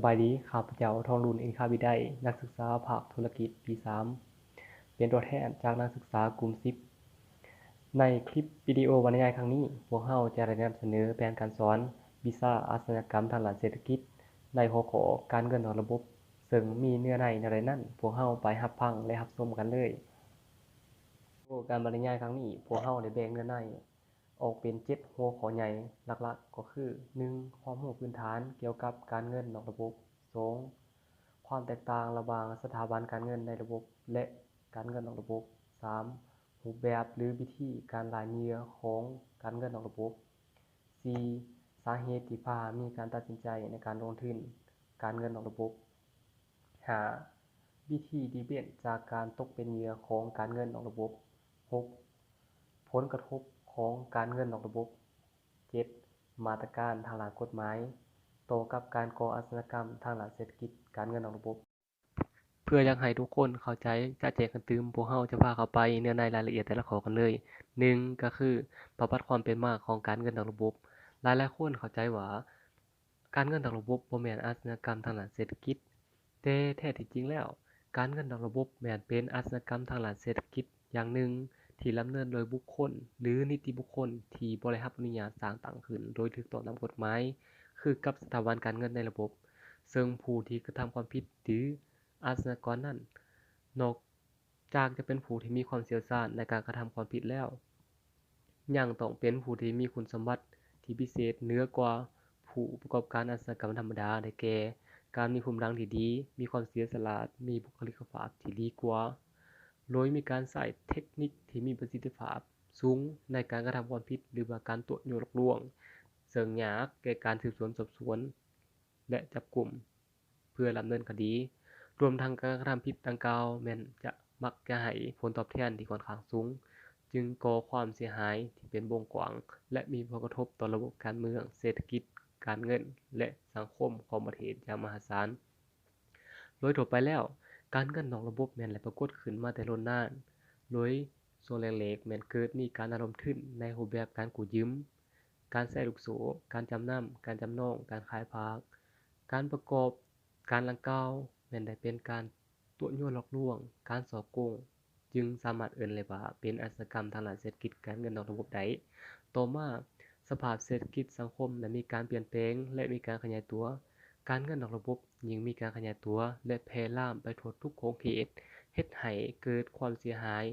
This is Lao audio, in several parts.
ບາຍດີ, ຂ້າພະເຈົ້າ ທອງລຸນ ອິນຄາວິໄລ, ນັກສຶກສາພາກທຸລະກິດປີສາມ ເປັນຕົວແທນຈາກນັກສຶກສາກຸ່ມສິບ. ໃນຄລິບວິດີໂອບັນຍາຍຄັ້ງນີ້, ພວກເຮົາຈະໄດ້ນຳສະເໜີແຜນການສອນວິຊາອາຊະຍາກຳທາງດ້ານເສດຖະກິດ ໃນຫົວຂໍ້ການເງິນນອກລະບົບ, ເຊິ່ງມີເນື້ອໃນແນວໃດນັ້ນ, ພວກເຮົາໄປຮັບຟັງ ແລະ ຮັບຊົມກັນເລີຍ. ໂດຍການບັນຍາຍຄັ້ງນີ້, ພວກເຮົາໄດ້ແບ່ງເນື້ອໃນອອກເປັນເຈັດຫົວຂໍ້ໃຫຍ່ຫຼັກໆ ກໍຄື ໜຶ່ງ ຄວາມຮູ້ພື້ນຖານກ່ຽວກັບການເງິນນອກລະບົບ, ສອງ ຄວາມແຕກຕ່າງລະຫວ່າງສະຖາບັນການເງິນໃນລະບົບ ແລະ ການເງິນນອກລະບົບ, ສາມ ຮູບແບບ ຫຼື ວິທີການລ່າເຫຍື່ອຂອງການເງິນນອກລະບົບ, ສີ່ ສາເຫດທີ່ພາໃຫ້ມີການຕັດສິນໃຈໃນການລົງທຶນການເງິນນອກລະບົບ, ຫ້າ ວິທີຫຼີກເວັ້ນຈາກການຕົກເປັນເຫຍື່ອຂອງການເງິນນອກລະບົບ, ຫົກ ຜົນກະທົບຂອງການເງິນນອກລະບົບ, ເຈັດ ມາດຕະການທາງດ້ານກົດໝາຍຕໍ່ກັບການກໍ່ອາຊະຍາກຳທາງດ້ານເສດຖະກິດການເງິນນອກລະບົບ. ເພື່ອຢາກໃຫ້ທຸກຄົນເຂົ້າໃຈຈະແຈ້ງຂຶ້ນຕື່ມ, ພວກເຮົາຈະພາເຂົ້າໄປເນື້ອໃນລາຍລະອຽດແຕ່ລະຂໍ້ກັນເລີຍ. ໜຶ່ງ ກໍຄືປະຫວັດຄວາມເປັນມາຂອງການເງິນນອກລະບົບ. ຫຼາຍໆຄົນເຂົ້າໃຈວ່າ ການເງິນນອກລະບົບບໍ່ແມ່ນອາຊະຍາກຳທາງດ້ານເສດຖະກິດ, ແຕ່ແທ້ທີ່ຈິງແລ້ວ, ການເງິນນອກລະບົບແມ່ນເປັນອາຊະຍາກຳທາງດ້ານເສດຖະກິດຢ່າງໜຶ່ງ ທີ່ດຳເນີນໂດຍບຸກຄົນ ຫຼື ນິຕິບຸກຄົນທີ່ບໍ່ໄດ້ຮັບອະນຸຍາດສ້າງຕັ້ງຂຶ້ນໂດຍຖືກຕ້ອງຕາມກົດໝາຍ ຄືກັບສະຖາບັນການເງິນໃນລະບົບ, ເຊິ່ງຜູ້ທີ່ກະທຳຄວາມຜິດ ຫຼື ອາຊະຍາກອນນັ້ນ ນອກຈາກຈະເປັນຜູ້ທີ່ມີຄວາມຊ່ຽວຊານໃນການກະທຳຄວາມຜິດແລ້ວ, ຍັງຕ້ອງເປັນຜູ້ທີ່ມີຄຸນສົມບັດທີ່ພິເສດເໜືອກວ່າຜູ້ປະກອບການອາຊະຍາກຳທຳມະດາ ໄດ້ແກ່ ການມີພູມຫຼັງທີ່ດີ, ມີຄວາມເສຍສະຫຼາດ, ມີບຸກຄະລິກກະພາບທີ່ດີກວ່າ, ໂດຍມີການໃຊ້ເທັກນິກທີ່ມີປະສິດທິພາບສູງໃນການກະທຳຄວາມຜິດ ຫຼືວ່າການຕົວະຍົວະຫຼອກລວງ, ເຊິ່ງຍາກແກ່ການສືບສວນສອບສວນ ແລະ ຈັບກຸມ ເພື່ອດຳເນີນຄະດີ, ລວມທັງການກະທຳຜິດດັ່ງກ່າວແມ່ນຈະມັກຈະໃຫ້ຜົນຕອບແທນທີ່ຂ້ອນຂ້າງສູງ, ຈຶ່ງກໍ່ຄວາມເສຍຫາຍທີ່ເປັນວົງກວ້າງ ແລະ ມີຜົນກະທົບຕໍ່ລະບົບການເມືອງ, ເສດຖະກິດ, ການເງິນ ແລະ ສັງຄົມຂອງປະເທດຢ່າງມະຫາສານ. ໂດຍທົ່ວໄປແລ້ວ, ການເງິນນອກລະບົບແມ່ນໄດ້ປາກົດຂຶ້ນມາແຕ່ລົ້ນນານ, ໂດຍຊ່ວງແລກໆແມ່ນເກີດມີການລະດົມທຶນໃນຮູບແບບການກູ້ຢືມ, ການແຊລູກໂສ້, ການຈຳນຳ, ການຈຳນອງ, ການຂາຍຝາກ, ການປະກອບການດັ່ງກ່າວແມ່ນໄດ້ເປັນການຕົວະຍົວະຫຼອກລວງ, ການສໍ້ໂກງ, ຈຶ່ງສາມາດເອີ້ນໄດ້ວ່າເປັນອາຊະຍາກຳທາງດ້ານເສດຖະກິດການເງິນນອກລະບົບໄດ້. ຕໍ່ມາ, ສະພາບເສດຖະກິດສັງຄົມໄດ້ມີການປ່ຽນແປງ ແລະ ມີການຂະຫຍາຍຕົວ. ການເງິນນອກລະບົບຍິ່ງມີການຂະຫຍາຍຕົວ ແລະ ແຜ່ລາມໄປທົ່ວທຸກຂົງເຂດ, ເຮັດໃຫ້ເກີດຄວາມເສຍຫາຍ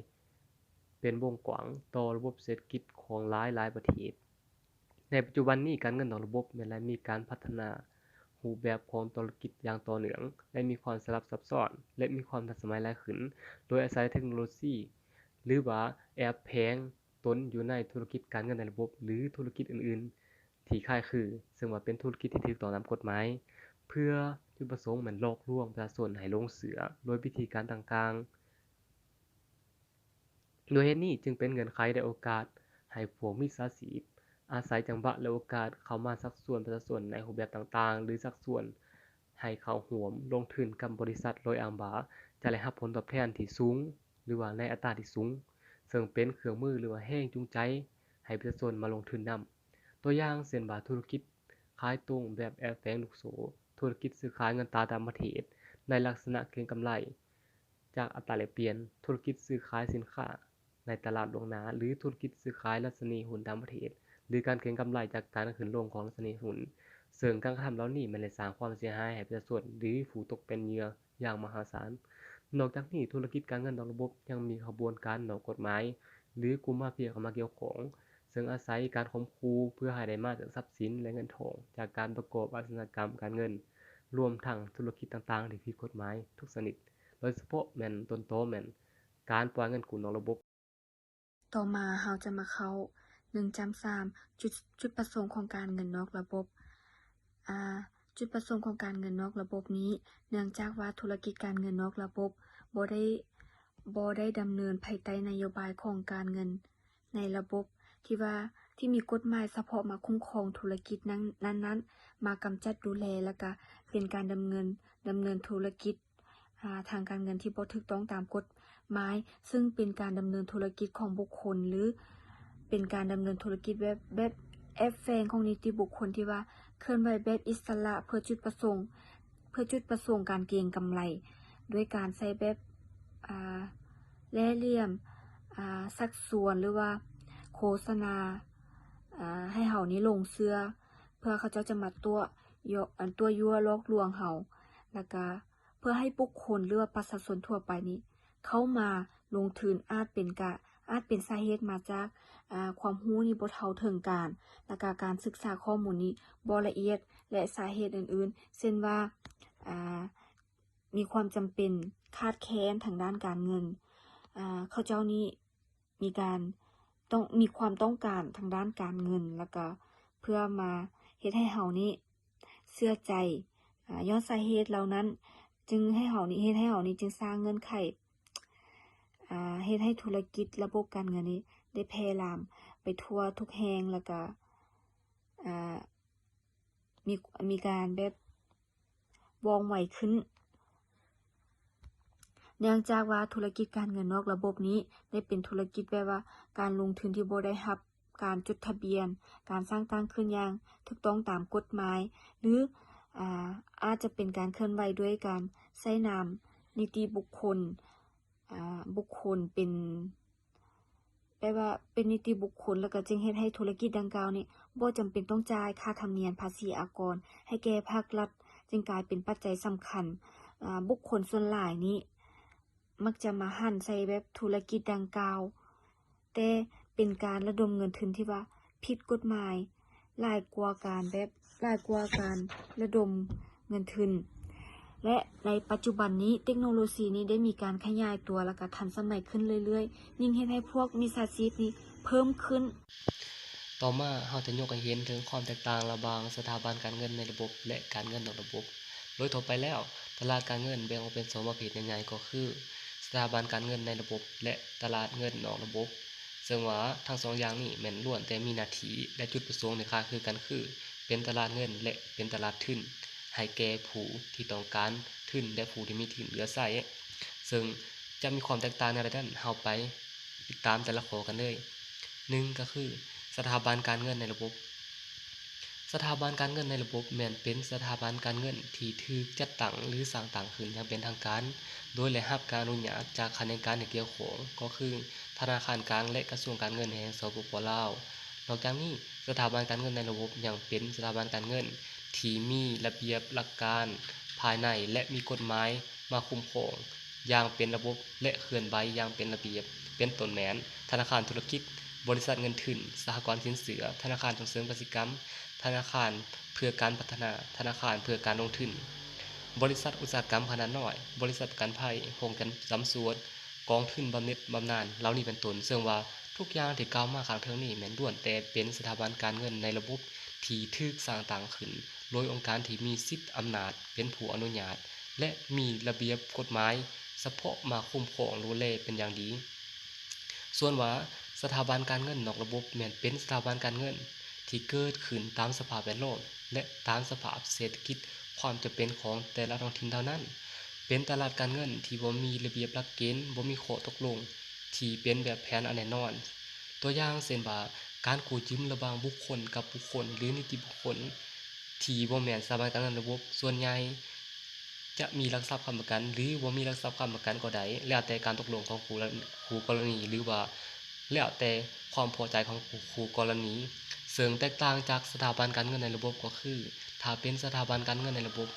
ເປັນວົງກວ້າງຕໍ່ລະບົບເສດຖະກິດຂອງຫຼາຍໆປະເທດ. ໃນປັດຈຸບັນນີ້, ການເງິນນອກລະບົບແມ່ນໄດ້ມີການພັດທະນາຮູບແບບຂອງທຸລະກິດຢ່າງຕໍ່ເນື່ອງ ແລະ ມີຄວາມສະຫຼັບຊັບຊ້ອນ ແລະ ມີຄວາມທັນສະໄໝຫຼາຍຂຶ້ນ, ໂດຍອາໄສເທັກໂນໂລຊີ ຫຼືວ່າແອບແຝງຕົນຢູ່ໃນທຸລະກິດການເງິນໃນລະບົບ ຫຼືທຸລະກິດອື່ນໆທີ່ຄ້າຍຄື, ເຊິ່ງວ່າເປັນທຸລະກິດທີ່ຖືກຕ້ອງຕາມກົດໝາຍ, ເພື່ອຈຸດປະສົງແມ່ນຫຼອກລວງປະຊາຊົນໃຫ້ຫຼົງເຊື່ອໂດຍວິທີການຕ່າງໆ. ດ້ວຍເຫດນີ້ຈຶ່ງເປັນເງື່ອນໄຂ ແລະ ໂອກາດໃຫ້ພວກມິດສາຊີບອາໄສຈັງຫວະ ແລະ ໂອກາດເຂົ້າມາຊັກຊວນປະຊາຊົນໃນຮູບແບບຕ່າງໆ ຫຼືຊັກຊວນໃຫ້ເຂົ້າຮ່ວມລົງທຶນກັບບໍລິສັດໂດຍອ້າງວ່າຈະໄດ້ຮັບຜົນຕອບແທນທີ່ສູງ ຫຼືວ່າໃນອັດຕາທີ່ສູງ, ເຊິ່ງເປັນເຄື່ອງມື ຫຼືວ່າແຮງຈູງໃຈໃຫ້ປະຊາຊົນມາລົງທຶນນຳ. ຕົວຢ່າງເຊັ່ນວ່າ ທຸລະກິດຂາຍຕົງແບບແອບແຝງລູກໂສ້, ທຸລະກິດຊື້ຂາຍເງິນຕາຕ່າງປະເທດໃນລັກສະນະເກັງກຳໄລ ຈາກອັດຕາແລກປ່ຽນ, ທຸລະກິດຊື້ຂາຍສິນຄ້າໃນຕະຫຼາດລ່ວງໜ້າ ຫຼືທຸລະກິດຊື້ຂາຍດັດຊະນີຮຸ້ນຕ່າງປະເທດ ຫຼືການເກັງກຳໄລຈາກການຂຶ້ນລົງຂອງດັດຊະນີຮຸ້ນ, ເຊິ່ງການກະທຳເຫຼົ່ານີ້ແມ່ນໄດ້ສ້າງຄວາມເສຍຫາຍໃຫ້ປະຊາຊົນ ຫຼືຜູ້ຕົກເປັນເຫຍື່ອຢ່າງມະຫາສານ. ນອກຈາກນີ້, ທຸລະກິດການເງິນນອກລະບົບຍັງມີຂະບວນການນອກກົດໝາຍ ຫຼືກຸ່ມມາເຟຍເຂົ້າມາກ່ຽວຂ້ອງ, ເຊິ່ງອາໄສການຂົ່ມຂູ່ເພື່ອໃຫ້ໄດ້ມາເຊິ່ງຊັບສິນ ແລະ ເງິນທອງຈາກການປະກອບອາຊະຍາກຳການເງິນ, ລວມທັງທຸລະກິດຕ່າງໆທີ່ຜິດກົດໝາຍທຸກຊະນິດ, ໂດຍສະເພາະແມ່ນຕົ້ນຕໍແມ່ນການປ່ອຍເງິນກູ້ນອກລະບົບ. ຕໍ່ມາເຮົາຈະມາເຂົ້າ ໜຶ່ງຈ້ຳສາມ ຈຸດ ຈຸດປະສົງຂອງການເງິນນອກລະບົບ. ອາ ຈຸດປະສົງຂອງການເງິນນອກລະບົບນີ້ ເນື່ອງຈາກວ່າທຸລະກິດການເງິນນອກລະບົບບໍ່ໄດ້ ບໍ່ໄດ້ດຳເນີນພາຍໃຕ້ນະໂຍບາຍຂອງການເງິນໃນລະບົບ ທີ່ວ່າ ທີ່ມີກົດໝາຍສະເພາະມາຄຸ້ມຄອງທຸລະກິດນັ້ນ ນັ້ນໆ ມາກຳຈັດດູແລ ແລ້ວກະເປັນການດຳເນີນ ດຳເນີນທຸລະກິດ ອາ ທາງການເງິນທີ່ບໍ່ຖືກຕ້ອງຕາມກົດໝາຍ, ເຊິ່ງເປັນການດຳເນີນທຸລະກິດຂອງບຸກຄົນ ຫຼື ເປັນການດຳເນີນທຸລະກິດແບບ ແບບແອບແຝງຂອງນິຕິບຸກຄົນທີ່ວ່າເຄື່ອນໄຫວແບບອິດສະຫຼະເພື່ອຈຸດປະສົງ ເພື່ອຈຸດປະສົງການເກັງກຳໄລ ດ້ວຍການໃຊ້ແບບ ອ່າ ແລ່ຫຼ່ຽມ ອ່າ ຊັກຊວນ ຫຼືວ່າໂຄສະນາ ອ່າ ໃຫ້ເຮົານີ້ຫຼົງເຊື່ອ ເພື່ອເຂົາເຈົ້າຈະມາຕົວະຍົ ອັນ ຕົວະຍົວະຫຼອກລວງເຮົາ ແລ້ວກະເພື່ອໃຫ້ບຸກຄົນ ຫຼືວ່າປະຊາຊົນທົ່ວໄປນີ້ ເຂົ້າມາລົງທຶນ ອາດເປັນກະ ອາດເປັນສາເຫດມາຈາກ ອ່າ ຄວາມຮູ້ນີ້ບໍ່ເທົ່າເຖິງການ ແລ້ວກະການສຶກສາຂໍ້ມູນນີ້ບໍ່ລະອຽດ ແລະ ສາເຫດອື່ນໆ ເຊັ່ນວ່າ ອ່າ ມີຄວາມຈຳເປັນຂາດແຄນທາງດ້ານການເງິນ ອ່າ ເຂົາເຈົ້ານີ້ມີການຕ້ອງ ມີຄວາມຕ້ອງການທາງດ້ານການເງິນ ແລ້ວກະເພື່ອມາເຮັດໃຫ້ເຮົານີ້ເຊື່ອໃຈ ອາ ຍ້ອນສາເຫດເຫຼົ່ານັ້ນ ຈຶ່ງໃຫ້ເຮົານີ້ ເຮັດໃຫ້ເຮົານີ້ຈຶ່ງສ້າງເງື່ອນໄຂ ອາ ເຮັດໃຫ້ທຸລະກິດລະບົບການເງິນນີ້ໄດ້ແຜ່ລາມໄປທົ່ວທຸກແຫ່ງ ແລ້ວກະ ອາ ມີ ມີການແບບວ່ອງໄວຂຶ້ນ ເນື່ອງຈາກວ່າທຸລະກິດການເງິນນອກລະບົບນີ້ໄດ້ເປັນທຸລະກິດແບບວ່າການລົງທຶນທີ່ບໍ່ໄດ້ຮັບການຈົດທະບຽນ, ການສ້າງຕັ້ງຂຶ້ນຢ່າງຖືກຕ້ອງຕາມກົດໝາຍ ຫຼື ອາ ອາດຈະເປັນການເຄື່ອນໄຫວດ້ວຍການໃຊ້ນາມນິຕິບຸກຄົນ ອາ ບຸກຄົນເປັນ ແປວ່າເປັນນິຕິບຸກຄົນ ແລ້ວກໍຈຶ່ງເຮັດໃຫ້ທຸລະກິດດັ່ງກ່າວນີ້ບໍ່ຈຳເປັນຕ້ອງຈ່າຍຄ່າທຳນຽມພາສີອາກອນໃຫ້ແກ່ພາກລັດ ຈຶ່ງກາຍເປັນປັດໄຈສຳຄັນ. ອາ ບຸກຄົນສ່ວນຫຼາຍນີ້ມັກຈະມາຫັນໃສ່ແບບທຸລະກິດດັ່ງກ່າວ ແຕ່ເປັນການລະດົມເງິນທຶນທີ່ວ່າຜິດກົດໝາຍ ຫຼາຍກວ່າການແບບ ຫຼາຍກວ່າການລະດົມເງິນທຶນ ແລະ ໃນປັດຈຸບັນນີ້ ເຕັກໂນໂລຊີນີ້ໄດ້ມີການຂະຫຍາຍຕົວ ແລ້ວກະທັນສະໄໝຂຶ້ນເລື້ອຍໆ, ຍິ່ງເຮັດໃຫ້ພວກມິດສາຊີບນີ້ເພີ່ມຂຶ້ນ. ຕໍ່ມາເຮົາຈະຍົກໃຫ້ເຫັນເຖິງຄວາມແຕກຕ່າງລະຫວ່າງສະຖາບັນການເງິນໃນລະບົບ ແລະ ການເງິນນອກລະບົບ. ໂດຍທົ່ວໄປແລ້ວ, ຕະຫຼາດການເງິນແບ່ງອອກເປັນສອງປະເພດໃຫຍ່ໆ ກໍຄື ສະຖາບັນການເງິນໃນລະບົບ ແລະ ຕະຫຼາດເງິນນອກລະບົບ. ເຊິ່ງວ່າທັງສອງຢ່າງນີ້ແມ່ນລ້ວນແຕ່ມີໜ້າທີ່ ແລະ ຈຸດປະສົງທີ່ຄ້າຍຄືກັນ ຄືເປັນຕະຫຼາດເງິນ ແລະ ເປັນຕະຫຼາດທຶນ ໃຫ້ແກ່ຜູ້ທີ່ຕ້ອງການທຶນ ແລະ ຜູ້ທີ່ມີທຶນເຫຼືອໃຊ້. ເຊິ່ງຈະມີຄວາມແຕກຕ່າງແນວໃດນັ້ນ, ເຮົາໄປຕິດຕາມແຕ່ລະຂໍ້ກັນເລີຍ. ໜຶ່ງ ກໍຄື ສະຖາບັນການເງິນໃນລະບົບ. ສະຖາບັນການເງິນໃນລະບົບແມ່ນເປັນສະຖາບັນການເງິນທີ່ຖືກຈັດຕັ້ງ ຫຼື ສ້າງຕັ້ງຂຶ້ນຢ່າງເປັນທາງການ ໂດຍໄດ້ຮັບການອະນຸຍາດຈາກຂະແໜງການທີ່ກ່ຽວຂ້ອງ ກໍຄືທະນາຄານກາງ ແລະ ກະຊວງການເງິນແຫ່ງ ສປປ ລາວ. ນອກຈາກນີ້, ສະຖາບັນການເງິນໃນລະບົບຍັງເປັນສະຖາບັນການເງິນທີ່ມີລະບຽບຫຼັກການພາຍໃນ ແລະ ມີກົດໝາຍມາຄຸ້ມຄອງຢ່າງເປັນລະບົບ ແລະ ເຄື່ອນໄຫວຢ່າງເປັນລະບຽບ, ເປັນຕົ້ນແມ່ນ ທະນາຄານທຸລະກິດ, ບໍລິສັດເງິນທຶນ, ສະຫະກອນສິນເຊື່ອ, ທະນາຄານສົ່ງເສີມກະສິກຳ, ທະນາຄານເພື່ອການພັດທະນາ, ທະນາຄານເພື່ອການລົງທຶນ, ບໍລິສັດອຸດສາຫະກຳຂະໜາດນ້ອຍ, ບໍລິສັດປະກັນໄພ, ໂຮງການຈຳສວນ, ກອງທຶນບຳເໜັດບຳນານ ເຫຼົ່ານີ້ເປັນຕົ້ນ. ເຊິ່ງວ່າທຸກຢ່າງທີ່ກ່າວມາຂ້າງເທິງນີ້ແມ່ນລ້ວນແຕ່ເປັນສະຖາບັນການເງິນໃນລະບົບທີ່ຖືກສ້າງຕັ້ງຂຶ້ນໂດຍອົງການທີ່ມີສິດອຳນາດເປັນຜູ້ອະນຸຍາດ ແລະ ມີລະບຽບກົດໝາຍສະເພາະມາຄຸ້ມຄອງດູແລເປັນຢ່າງດີ. ສ່ວນວ່າສະຖາບັນການເງິນນອກລະບົບແມ່ນເປັນສະຖາບັນການເງິນທີ່ເກີດຂຶ້ນຕາມສະພາບແວດລ້ອມ ແລະ ຕາມສະພາບເສດຖະກິດ, ຄວາມຈຳເປັນຂອງແຕ່ລະທ້ອງຖິ່ນເທົ່ານັ້ນ, ເປັນຕະຫຼາດການເງິນທີ່ບໍ່ມີລະບຽບຫຼັກເກນ, ບໍ່ມີຂໍ້ຕົກລົງທີ່ເປັນແບບແຜນອັນແນ່ນອນ. ຕົວຢ່າງເຊັ່ນວ່າ ການກູ້ຢືມລະຫວ່າງບຸກຄົນກັບບຸກຄົນ ຫຼື ນິຕິບຸກຄົນທີ່ບໍ່ແມ່ນສະຖາບັນການເງິນລະບົບ, ສ່ວນໃຫຍ່ຈະມີຫຼັກຊັບຄ້ຳປະກັນ ຫຼື ບໍ່ມີຫຼັກຊັບຄ້ຳປະກັນກໍໄດ້ ແລ້ວແຕ່ການຕົກລົງຂອງຄູ່ລະ ຄູ່ກໍລະນີ ຫຼືວ່າ ແລ້ວແຕ່ຄວາມພໍໃຈຂອງຄູ່ກໍລະນີ. ເຊິ່ງແຕກຕ່າງຈາກສະຖາບັນການເງິນໃນລະບົບກໍຄື ຖ້າເປັນສະຖາບັນການເງິນໃນລະບົບ,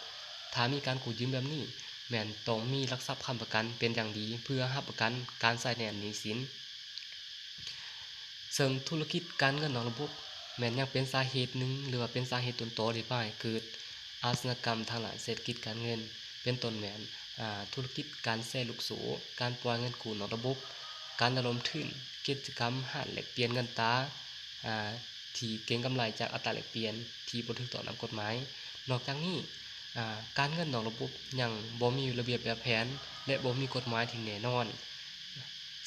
ຖ້າມີການກູ້ຢືມແບບນີ້ ແມ່ນຕ້ອງມີຫຼັກຊັບຄ້ຳປະກັນເປັນຢ່າງດີ ເພື່ອຮັບປະກັນການໃຊ້ໜີ້ສິນ. ເຊິ່ງທຸລະກິດການເງິນນອກລະບົບແມ່ນຍັງເປັນສາເຫດໜຶ່ງ ຫຼືວ່າເປັນສາເຫດຕົ້ນຕໍທີ່ພາໃຫ້ເກີດອາຊະຍາກຳທາງດ້ານເສດຖະກິດການເງິນ ເປັນຕົ້ນແມ່ນ ອາ ທຸລະກິດການແຊລູກໂສ້, ການປ່ອຍເງິນກູ້ນອກລະບົບ, ການລະດົມທຶນ, ກິດຈະກຳຮ້ານແລກປ່ຽນເງິນຕາ ອາ ທີ່ເກັງກຳໄລຈາກອັດຕາແລກປ່ຽນທີ່ບໍ່ຖືກຕ້ອງຕາມກົດໝາຍ. ນອກຈາກນີ້ ອາ ການເງິນນອກລະບົບຍັງບໍ່ມີລະບຽບແບບແຜນ ແລະ ບໍ່ມີກົດໝາຍທີ່ແນ່ນອນ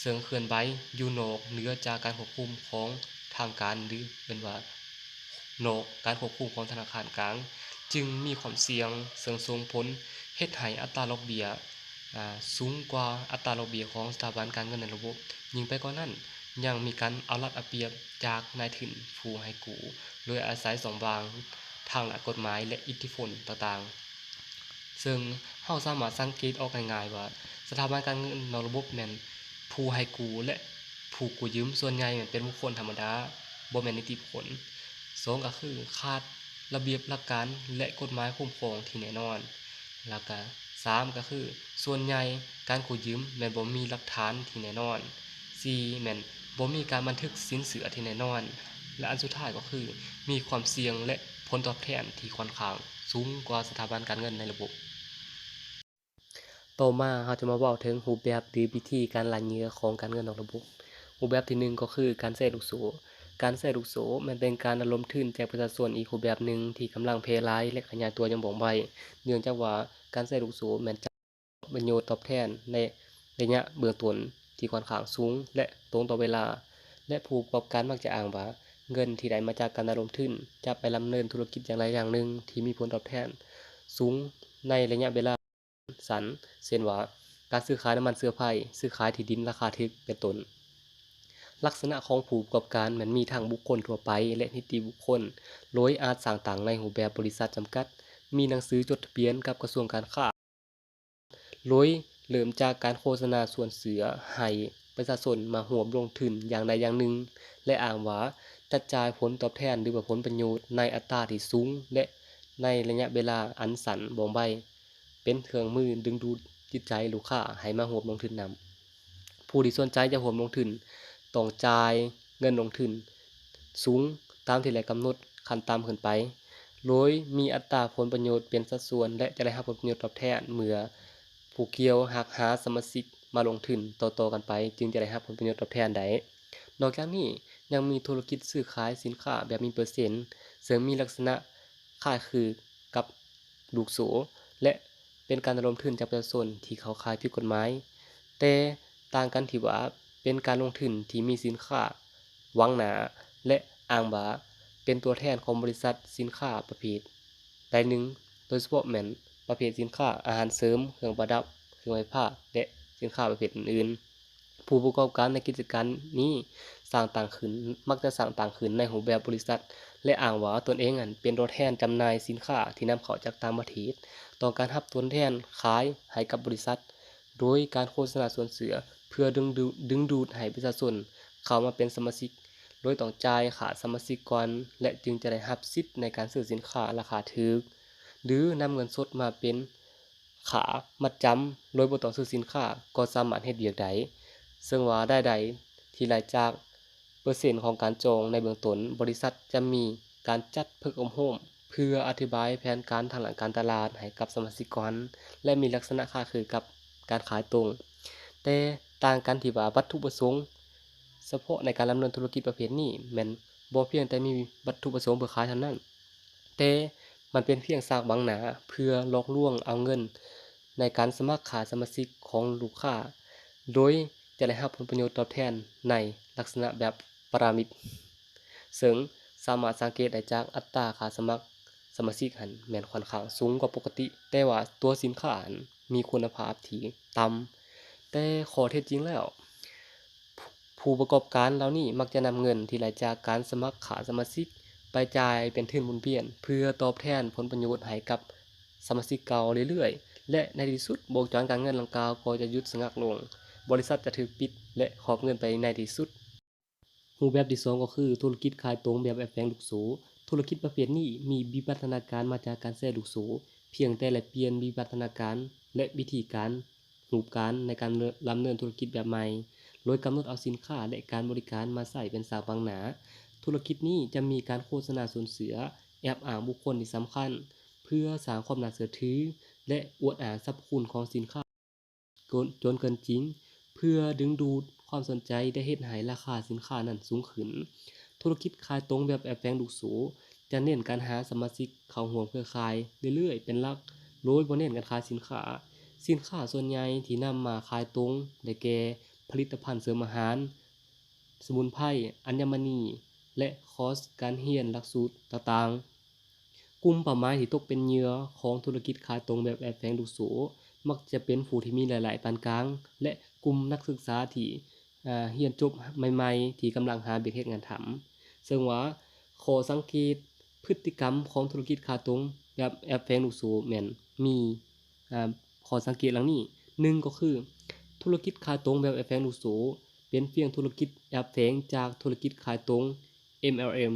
ເຊິ່ງເຄື່ອນໄຫວຢູ່ນອກເໜືອຈາກການຄວບຄຸມຂອງທາງການ ຫຼື ເອີ້ນວ່າ ນອກການຄວບຄຸມຂອງທະນາຄານກາງ ຈຶ່ງມີຄວາມສ່ຽງເຊິ່ງສົ່ງຜົນເຮັດໃຫ້ອັດຕາດອກເບ້ຍ ອາ ສູງກວ່າອັດຕາດອກເບ້ຍຂອງສະຖາບັນການເງິນໃນລະບົບ. ຍິ່ງໄປກວ່ານັ້ນ, ຍັງມີການເອົາລັດເອົາປຽບຈາກນາຍທຶນຜູ້ໃຫ້ກູ້ ໂດຍອາໄສຊ່ອງວ່າງທາງດ້ານກົດໝາຍ ແລະ ອິດທິພົນຕ່າງ ເຊິ່ງເຮົາສາມາດສັງເກດອອກງ່າຍໆວ່າ ສະຖາບັນການເງິນນອກລະບົບແມ່ນຜູ້ໃຫ້ກູ້ ແລະ ຜູ້ກູ້ຢືມສ່ວນໃຫຍ່ແມ່ນເປັນບຸກຄົນທຳມະດາ, ບໍ່ແມ່ນນິຕິບຸກຄົນ. ສອງ ກໍຄືຂາດລະບຽບຫຼັກການ ແລະ ກົດໝາຍຄຸ້ມຄອງທີ່ແນ່ນອນ. ແລ້ວກະ ສາມ ກໍຄື ສ່ວນໃຫຍ່ການກູ້ຢືມແມ່ນບໍ່ມີຫຼັກຖານທີ່ແນ່ນອນ. ສີ່ ແມ່ນບໍ່ມີການບັນທຶກສິນເຊື່ອທີ່ແນ່ນອນ. ແລະ ອັນສຸດທ້າຍກໍຄື ມີຄວາມສ່ຽງ ແລະ ຜົນຕອບແທນທີ່ຂ້ອນຂ້າງສູງກວ່າສະຖາບັນການເງິນໃນລະບົບ. ຕໍ່ມາເຮົາຈະມາເວົ້າເຖິງຮູບແບບ ຫຼື ວິທີການລ່າເຫຍື່ອຂອງການເງິນນອກລະບົບ. ຮູບແບບທີໜຶ່ງກໍຄືການແຊລູກໂສ້. ການແຊລູກໂສ້ແມ່ນເປັນການລະດົມທຶນຈາກປະຊາຊົນອີກຮູບແບບໜຶ່ງທີ່ກຳລັງແຜ່ຫຼາຍ ແລະ ຂະຫຍາຍຕົວຢ່າງວ່ອງໄວ, ເນື່ອງຈາກວ່າການແຊລູກໂສ້ແມ່ນຈະ ປະໂຫຍດຕອບແທນໃນໄລຍະເບື້ອງຕົ້ນທີ່ຂ້ອນຂ້າງສູງ ແລະ ຕົງຕໍ່ເວລາ ແລະ ຜູ້ປະກອບການມັກຈະອ້າງວ່າເງິນທີ່ໄດ້ມາຈາກການລະດົມທຶນຈະໄປດຳເນີນທຸລະກິດຢ່າງໃດຢ່າງໜຶ່ງທີ່ມີຜົນຕອບແທນສູງໃນໄລຍະເວລາສັ້ນ, ເຊັ່ນວ່າ ການຊື້ຂາຍນ້ຳມັນເຊື້ອໄຟ, ຊື້ຂາຍທີ່ດິນລາຄາຖືກ ເປັນຕົ້ນ. ລັກສະນະຂອງຜູ້ປະກອບການແມ່ນມີທັງບຸກຄົນທົ່ວໄປ ແລະ ນິຕິບຸກຄົນ, ໂດຍອາດສ້າງຕັ້ງໃນຮູບແບບບໍລິສັດຈຳກັດ, ມີໜັງສືຈົດທະບຽນກັບກະຊວງການຄ້າ. ໂດຍເລີ່ມຈາກການໂຄສະນາຊວນເຊື່ອໃຫ້ປະຊາຊົນມາຮ່ວມລົງທຶນຢ່າງໃດຢ່າງໜຶ່ງ ແລະ ອ້າງວ່າຈະຈ່າຍຜົນຕອບແທນ ຫຼືວ່າຜົນປະໂຫຍດໃນອັດຕາທີ່ສູງ ແລະ ໃນໄລຍະເວລາອັນສັ້ນວ່ອງໄວ, ເປັນເຄື່ອງມືດຶງດູດຈິດໃຈລູກຄ້າໃຫ້ມາຮ່ວມລົງທຶນນຳ. ຜູ້ທີ່ສົນໃຈຈະຮ່ວມລົງທຶນຕ້ອງຈ່າຍເງິນລົງທຶນສູງຕາມທີ່ໄດ້ກຳນົດຂັ້ນຕ່ຳຂຶ້ນໄປ, ໂດຍມີອັດຕາຜົນປະໂຫຍດເປັນສັດສ່ວນ ແລະ ຈະໄດ້ຮັບຜົນປະໂຫຍດຕອບແທນເມື່ອຜູ້ກ່ຽວຫາກຫາສະມາຊິກມາລົງທຶນຕໍ່ໆກັນໄປ ຈຶ່ງຈະໄດ້ຮັບຜົນປະໂຫຍດຕອບແທນໄດ້. ນອກຈາກນີ້ຍັງມີທຸລະກິດຊື້ຂາຍສິນຄ້າແບບມີເປີເຊັນ, ເຊິ່ງມີລັກສະນະຄ້າຍຄືກັບລູກໂສ້ ແລະ ເປັນການລະດົມທຶນຈາກປະຊາຊົນທີ່ເຂົ້າຂ່າຍຜິດກົດໝາຍ, ແຕ່ຕ່າງກັນທີ່ວ່າເປັນການລົງທຶນທີ່ມີສິນຄ້າຫວັງໜ້າ ແລະ ອ້າງວ່າເປັນຕົວແທນຂອງບໍລິສັດສິນຄ້າປະເພດໃດໜຶ່ງ, ໂດຍສະເພາະແມ່ນປະເພດສິນຄ້າອາຫານເສີມ, ເຄື່ອງປະດັບ, ເຄື່ອງໄຟຟ້າ ແລະ ສິນຄ້າປະເພດອື່ນໆ. ຜູ້ປະກອບການໃນກິດຈະການນີ້ສ້າງຕັ້ງຂຶ້ນ, ມັກຈະສ້າງຕັ້ງຂຶ້ນໃນຮູບແບບບໍລິສັດ ແລະ ອ້າງວ່າຕົນເອງນັ້ນເປັນຕົວແທນຈຳໜ່າຍສິນຄ້າທີ່ນຳເຂົ້າຈາກຕ່າງປະເທດ, ຕ້ອງການຮັບຕົວແທນຂາຍໃຫ້ກັບບໍລິສັດ ໂດຍການໂຄສະນາຊວນເຊື່ອ ເພື່ອດຶງດູດ, ດຶງດູດໃຫ້ປະຊາຊົນເຂົ້າມາເປັນສະມາຊິກ, ໂດຍຕ້ອງຈ່າຍຄ່າສະມາຊິກກ່ອນ ແລະ ຈຶ່ງຈະໄດ້ຮັບສິດໃນການຊື້ສິນຄ້າລາຄາຖືກ ຫຼື ນຳເງິນສົດມາເປັນ ຄ່າມັດຈຳໂດຍບໍ່ຕ້ອງຊື້ສິນຄ້າກໍສາມາດເຮັດວຽກໄດ້, ເຊິ່ງວ່າລາຍໄດ້ທີ່ໄດ້ຈາກເປີເຊັນຂອງການຈອງໃນເບື້ອງຕົ້ນ, ບໍລິສັດຈະມີການຈັດຝຶກອົບຮົມເພື່ອອະທິບາຍແຜນການທາງດ້ານການຕະຫຼາດໃຫ້ກັບສະມາຊິກກ່ອນ ແລະ ມີລັກສະນະຄ້າຍຄືກັບການຂາຍຕົງ, ແຕ່ຕ່າງກັນທີ່ວ່າວັດຖຸປະສົງສະເພາະໃນການດຳເນີນທຸລະກິດປະເພດນີ້ແມ່ນບໍ່ພຽງແຕ່ມີວັດຖຸປະສົງເພື່ອຂາຍເທົ່ານັ້ນ, ແຕ່ມັນເປັນພຽງສາກບັງໜ້າເພື່ອຫຼອກລວງເອົາເງິນໃນການສະໝັກຂາຍສະມາຊິກຂອງລູກຄ້າ, ໂດຍຈະໄດ້ຮັບຜົນປະໂຫຍດຕອບແທນໃນລັກສະນະແບບປະລະມິດ, ເຊິ່ງສາມາດສັງເກດໄດ້ຈາກອັດຕາຄ່າສະໝັກສະມາຊິກຫັ້ນແມ່ນຂ້ອນຂ້າງສູງກວ່າປົກກະຕິ, ແຕ່ວ່າຕົວສິນຄ້າຫັ້ນມີຄຸນນະພາບທີ່ຕ່ຳ. ແຕ່ຂໍ້ເທັດຈິງແລ້ວ, ຜູ້ປະກອບການເຫຼົ່ານີ້ມັກຈະນຳເງິນທີ່ໄດ້ຈາກການສະໝັກຂາຍສະມາຊິກໄປຈ່າຍເປັນທຶນໝູນວຽນ ເພື່ອຕອບແທນຜົນປະໂຫຍດໃຫ້ກັບສະມາຊິກເກົ່າເລື້ອຍໆ ແລະ ໃນທີ່ສຸດ ວົງຈອນການເງິນດັ່ງກ່າວກໍຈະຢຸດສະງັກລົງ, ບໍລິສັດຈະຖືກປິດ ແລະ ຫອບເງິນໄປໃນທີ່ສຸດ. ຮູບແບບທີສອງກໍຄືທຸລະກິດຂາຍຕົງແບບແອບແຝງລູກໂສ້. ທຸລະກິດປະເພດນີ້ມີວິວັດທະນາການມາຈາກການແຊລູກໂສ້, ພຽງແຕ່ແລກປ່ຽນວິວັດທະນາການ ແລະ ວິທີການ ຮູບການໃນການດຳເນີນທຸລະກິດແບບໃໝ່, ໂດຍກຳນົດເອົາສິນຄ້າ ແລະ ການບໍລິການມາໃຊ້ເປັນສາກບັງໜ້າ. ທຸລະກິດນີ້ຈະມີການໂຄສະນາຊົນເຊື່ອ, ແອບອ້າງບຸກຄົນທີ່ສຳຄັນ ເພື່ອສ້າງຄວາມໜ້າເຊື່ອຖື ແລະ ອວດອ້າງສັບພະຄຸນຂອງສິນຄ້າ ຈົນເກີນຈິງ ເພື່ອດຶງດູດຄວາມສົນໃຈ ແລະ ເຮັດໃຫ້ລາຄາສິນຄ້ານັ້ນສູງຂຶ້ນ. ທຸລະກິດຂາຍຕົງແບບແອບແຝງລູກໂສ້ ຈະເນັ້ນການຫາສະມາຊິກເຂົ້າຮ່ວມເຄືອຂ່າຍເລື້ອຍໆເປັນຫຼັກ, ໂດຍບໍ່ເນັ້ນການຂາຍສິນຄ້າ. ສິນຄ້າສ່ວນໃຫຍ່ທີ່ນຳມາຂາຍຕົງໄດ້ແກ່ ຜະລິດຕະພັນເສີມອາຫານ, ສະໝຸນໄພ, ອັນຍະມະນີ ແລະ ຄອສການຮຽນຫຼັກສູດຕ່າງໆ. ກຸ່ມເປົ້າໝາຍທີ່ຕົກເປັນເຫຍື່ອຂອງທຸລະກິດຂາຍຕົງແບບແອບແຝງລູກໂສ້ ມັກຈະເປັນຜູ້ທີ່ມີລາຍໄດ້ປານກາງ ແລະ ກຸ່ມນັກສຶກສາທີ່ ເອີ ຮຽນຈົບໃໝ່ໆ ທີ່ກຳລັງຫາວຽກເຮັດງານທຳ. ເຊິ່ງວ່າຂໍ້ສັງເກດພຶດຕິກຳຂອງທຸລະກິດຂາຍຕົງແບບແອບແຝງລູກໂສ້ແມ່ນມີ ອາ ຂໍ້ສັງເກດດັ່ງນີ້, ໜຶ່ງກໍຄື ທຸລະກິດຂາຍຕົງແບບແອບແຝງລູກໂສ້ ເປັນພຽງທຸລະກິດແອບແຝງຈາກທຸລະກິດຂາຍຕົງ ເອັມແອລເອັມ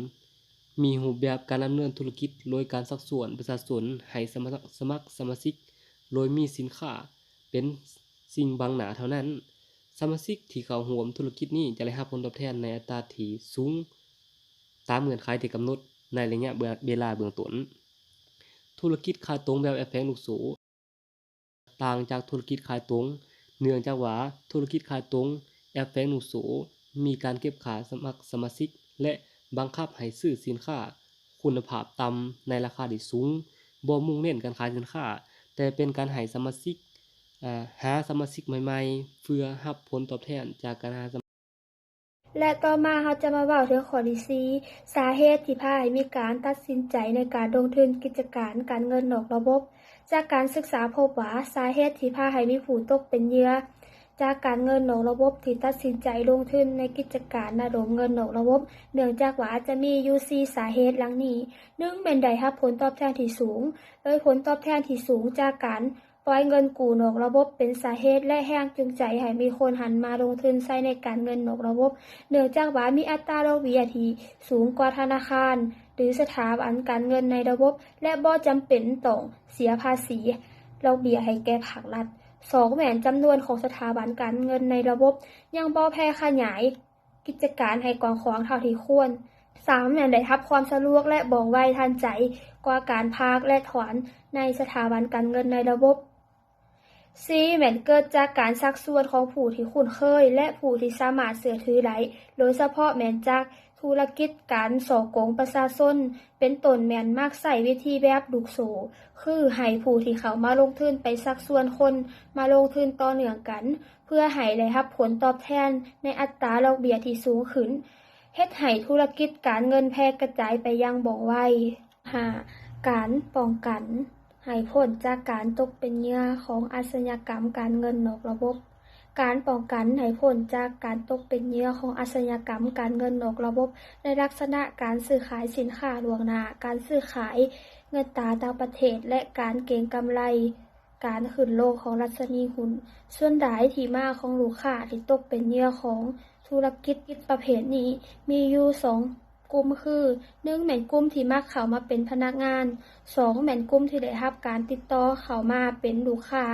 ມີຮູບແບບການດຳເນີນທຸລະກິດໂດຍການຊັກຊວນປະຊາຊົນໃຫ້ສະໝັກ ສະໝັກສະມາຊິກ ໂດຍມີສິນຄ້າເປັນສິ່ງບັງໜ້າເທົ່ານັ້ນ. ສະມາຊິກທີ່ເຂົ້າຮ່ວມທຸລະກິດນີ້ຈະໄດ້ຮັບຜົນຕອບແທນໃນອັດຕາທີ່ສູງຕາມເງື່ອນໄຂທີ່ກຳນົດໃນໄລຍະເວລາເບື້ອງຕົ້ນ. ທຸລະກິດຂາຍຕົງແບບແອບແຝງລູກໂສ້ ຕ່າງຈາກທຸລະກິດຂາຍຕົງ ເນື່ອງຈາກວ່າທຸລະກິດຂາຍຕົງແອບແຝງລູກໂສ້ ມີການເກັບຄ່າສະໝັກສະມາຊິກ ແລະ ບັງຄັບໃຫ້ຊື້ສິນຄ້າຄຸນນະພາບຕ່ຳໃນລາຄາທີ່ສູງ, ບໍ່ມຸ່ງເນັ້ນການຂາຍສິນຄ້າ, ແຕ່ເປັນການໃຫ້ສະມາຊິກ ອາ ຫາສະມາຊິກໃໝ່ໆ ເພື່ອຮັບຜົນຕອບແທນຈາກການຫາສະມາ ແລະ ຕໍ່ມາເຮົາຈະມາເວົ້າເຖິງຂໍ້ທີສີ່ ສາເຫດທີ່ພາໃຫ້ມີການຕັດສິນໃຈໃນການລົງທຶນກິດຈະການການເງິນນອກລະບົບ. ຈາກການສຶກສາພົບວ່າ ສາເຫດທີ່ພາໃຫ້ມີຜູ້ຕົກເປັນເຫຍື່ອຈາກການເງິນນອກລະບົບທີ່ຕັດສິນໃຈລົງທຶນໃນກິດຈະການລະດົມເງິນນອກລະບົບ ເນື່ອງຈາກວ່າຈະມີຢູ່ສີ່ສາເຫດດັ່ງນີ້. ໜຶ່ງ ແມ່ນໄດ້ຮັບຜົນຕອບແທນທີ່ສູງ, ໂດຍຜົນຕອບແທນທີ່ສູງຈາກການ ປ່ອຍເງິນກູ້ນອກລະບົບເປັນສາເຫດ ແລະ ແຮງຈູງໃຈໃຫ້ມີຄົນຫັນມາລົງທຶນໃຊ້ໃນການເງິນນອກລະບົບ ເນື່ອງຈາກວ່າມີອັດຕາດອກເບ້ຍທີ່ສູງກວ່າທະນາຄານ ຫຼື ສະຖາບັນການເງິນໃນລະບົບ ແລະ ບໍ່ຈຳເປັນຕ້ອງເສຍພາສີດອກເບ້ຍໃຫ້ແກ່ພາກລັດ. ສອງ ແມ່ນຈຳນວນຂອງສະຖາບັນການເງິນໃນລະບົບຍັງບໍ່ແຜ່ຂະຫຍາຍ ກິດຈະການໃຫ້ກວ້າງຂວາງເທົ່າທີ່ຄວນ. ສາມ ແມ່ນໄດ້ຮັບຄວາມສະດວກ ແລະ ວ່ອງໄວທັນໃຈກວ່າການຝາກ ແລະ ຖອນໃນສະຖາບັນການເງິນໃນລະບົບ. ສີ່ ແມ່ນເກີດຈາກການຊັກຊວນຂອງຜູ້ທີ່ຄຸ້ນເຄີຍ ແລະ ຜູ້ທີ່ສາມາດເຊື່ອຖືໄດ້, ໂດຍສະເພາະແມ່ນຈາກທຸລະກິດການສໍ້ໂກງປະຊາຊົນ, ເປັນຕົ້ນແມ່ນມັກໃຊ້ວິທີແບບລູກໂສ້, ຄືໃຫ້ຜູ້ທີ່ເຂົ້າມາລົງທຶນໄປຊັກຊວນຄົນມາລົງທຶນຕໍ່ເນື່ອງກັນ ເພື່ອໃຫ້ໄດ້ຮັບຜົນຕອບແທນໃນອັດຕາດອກເບ້ຍທີ່ສູງຂຶ້ນ, ເຮັດໃຫ້ທຸລະກິດການເງິນແຜ່ກະຈາຍໄປຢ່າງວ່ອງໄວ. ຫ້າ ການປ້ອງກັນໃຫ້ພົ້ນຈາກການຕົກເປັນເຫຍື່ອຂອງອາຊະຍາກຳການເງິນນອກລະບົບ. ການປ້ອງກັນໃຫ້ພົ້ນຈາກການຕົກເປັນເຫຍື່ອຂອງອາຊະຍາກຳການເງິນນອກລະບົບ ໃນລັກສະນະການຊື້ຂາຍສິນຄ້າລ່ວງໜ້າ, ການຊື້ຂາຍເງິນຕາຕ່າງປະເທດ ແລະ ການເກັງກຳໄລ ການຂຶ້ນລົງຂອງດັດຊະນີຫຸ້ນ. ສ່ວນຫຼາຍທີ່ມາຂອງລູກຄ້າທີ່ຕົກເປັນເຫຍື່ອຂອງທຸລະກິດປະເພດນີ້ມີຢູ່ສອງກຸ່ມຄື ໜຶ່ງ ແມ່ນກຸ່ມທີ່ມັກເຂົ້າມາເປັນພະນັກງານ, ສອງ ແມ່ນກຸ່ມທີ່ໄດ້ຮັບການຕິດຕໍ່ເຂົ້າມາເປັນລູກຄ້າ,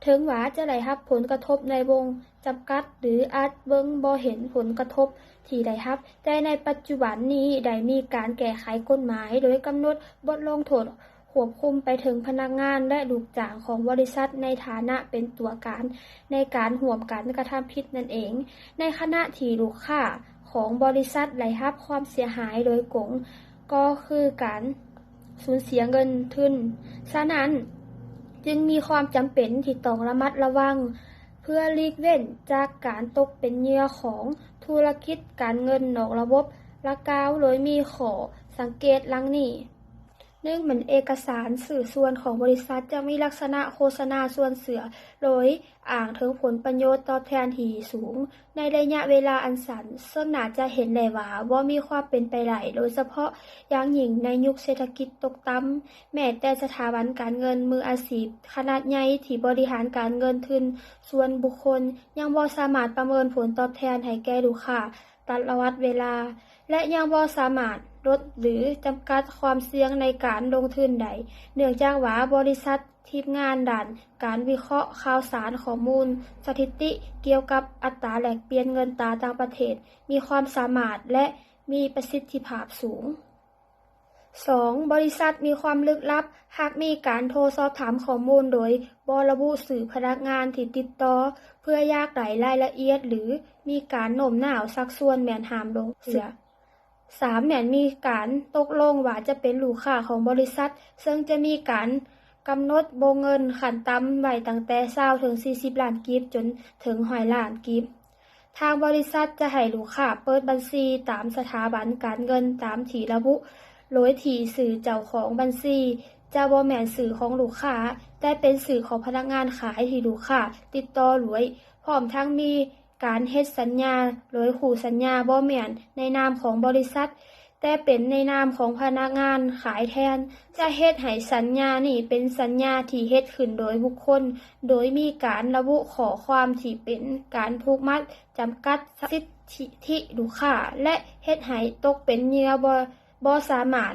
ເຖິງວ່າຈະໄດ້ຮັບຜົນກະທົບໃນວົງຈຳກັດ ຫຼື ອາດເບິ່ງບໍ່ເຫັນຜົນກະທົບທີ່ໄດ້ຮັບ, ແຕ່ໃນປັດຈຸບັນນີ້ໄດ້ມີການແກ້ໄຂກົດໝາຍ ໂດຍກຳນົດບົດລົງໂທດ ຄວບຄຸມໄປເຖິງພະນັກງານ ແລະ ລູກຈ້າງຂອງບໍລິສັດ ໃນຖານະເປັນຕົວການໃນການຮ່ວມກັນກະທຳຜິດນັ້ນເອງ, ໃນຂະນະທີ່ລູກຄ້າຂອງບໍລິສັດໄດ້ຮັບຄວາມເສຍຫາຍໂດຍກົງ ກໍຄືການສູນເສຍເງິນທຶນ. ສະນັ້ນ, ຈຶ່ງມີຄວາມຈຳເປັນທີ່ຕ້ອງລະມັດລະວັງ ເພື່ອຫຼີກເວັ້ນຈາກການຕົກເປັນເຫຍື່ອຂອງທຸລະກິດການເງິນນອກລະບົບດັ່ງກ່າວ ໂດຍມີຂໍ້ສັງເກດດັ່ງນີ້. ໜຶ່ງ ແມ່ນເອກະສານຊື່ຊວນຂອງບໍລິສັດຈະມີລັກສະນະໂຄສະນາຊວນເຊື່ອ ໂດຍອ້າງເຖິງຜົນປະໂຫຍດຕອບແທນທີ່ສູງໃນໄລຍະເວລາອັນສັ້ນ, ເຊິ່ງໜ້າຈະເຫັນໄດ້ວ່າບໍ່ມີຄວາມເປັນໄປໄດ້, ໂດຍສະເພາະຢ່າງຍິ່ງໃນຍຸກເສດຖະກິດຕົກຕ່ຳ. ແມ້ແຕ່ສະຖາບັນການເງິນມືອາຊີບຂະໜາດໃຫຍ່ທີ່ບໍລິຫານການເງິນທຶນສ່ວນບຸກຄົນ ຍັງບໍ່ສາມາດປະເມີນຜົນຕອບແທນໃຫ້ແກ່ລູກຄ້າ ຕະຫຼອດເວລາ ແລະ ຍັງບໍ່ສາມາດລົດ ຫຼື ຈຳກັດຄວາມສ່ຽງໃນການລົງທຶນໄດ້, ເນື່ອງຈາກວ່າບໍລິສັດ, ທີມງານດ້ານການວິເຄາະຂ່າວສານ, ຂໍ້ມູນສະຖິຕິກ່ຽວກັບອັດຕາແລກປ່ຽນເງິນຕາຕ່າງປະເທດ ມີຄວາມສາມາດ ແລະ ມີປະສິດທິພາບສູງ. ສອງ ບໍລິສັດມີຄວາມລຶກລັບ, ຫາກມີການໂທສອບຖາມຂໍ້ມູນໂດຍບໍ່ລະບຸຊື່ພະນັກງານທີ່ຕິດຕໍ່ ເພື່ອຢາກໄດ້ລາຍລະອຽດ ຫຼື ມີການໂນ້ມນ້າວຊັກຊວນແມ່ນຫ້າມລົງເຊື່ອ. ສາມ ແມ່ນມີການຕົກລົງວ່າຈະເປັນລູກຄ້າຂອງບໍລິສັດ, ເຊິ່ງຈະມີການກຳນົດວົງເງິນຂັ້ນຕ່ຳໄວ້ຕັ້ງແຕ່ຊາວເຖິງສີ່ສິບລ້ານກີບ ຈົນເຖິງຮ້ອຍລ້ານກີບ. ທາງບໍລິສັດຈະໃຫ້ລູກຄ້າເປີດບັນຊີຕາມສະຖາບັນການເງິນຕາມທີ່ລະບຸ, ໂດຍທີ່ຊື່ເຈົ້າຂອງບັນຊີຈະບໍ່ແມ່ນຊື່ຂອງລູກຄ້າ, ແຕ່ເປັນຊື່ຂອງພະນັກງານຂາຍທີ່ລູກຄ້າຕິດຕໍ່ດ້ວຍ, ພ້ອມທັງມີການເຮັດສັນຍາໂດຍຄູ່ສັນຍາບໍ່ແມ່ນໃນນາມຂອງບໍລິສັດ, ແຕ່ເປັນໃນນາມຂອງພະນັກງານຂາຍແທນ, ຈະເຮັດໃຫ້ສັນຍານີ້ເປັນສັນຍາທີ່ເຮັດຂຶ້ນໂດຍບຸກຄົນ, ໂດຍມີການລະບຸຂໍ້ຄວາມທີ່ເປັນການຜູກມັດ, ຈຳກັດສິດທິລູກຄ້າ ແລະ ເຮັດໃຫ້ຕົກເປັນເຫຍື່ອບໍ່ ບໍ່ສາມາດ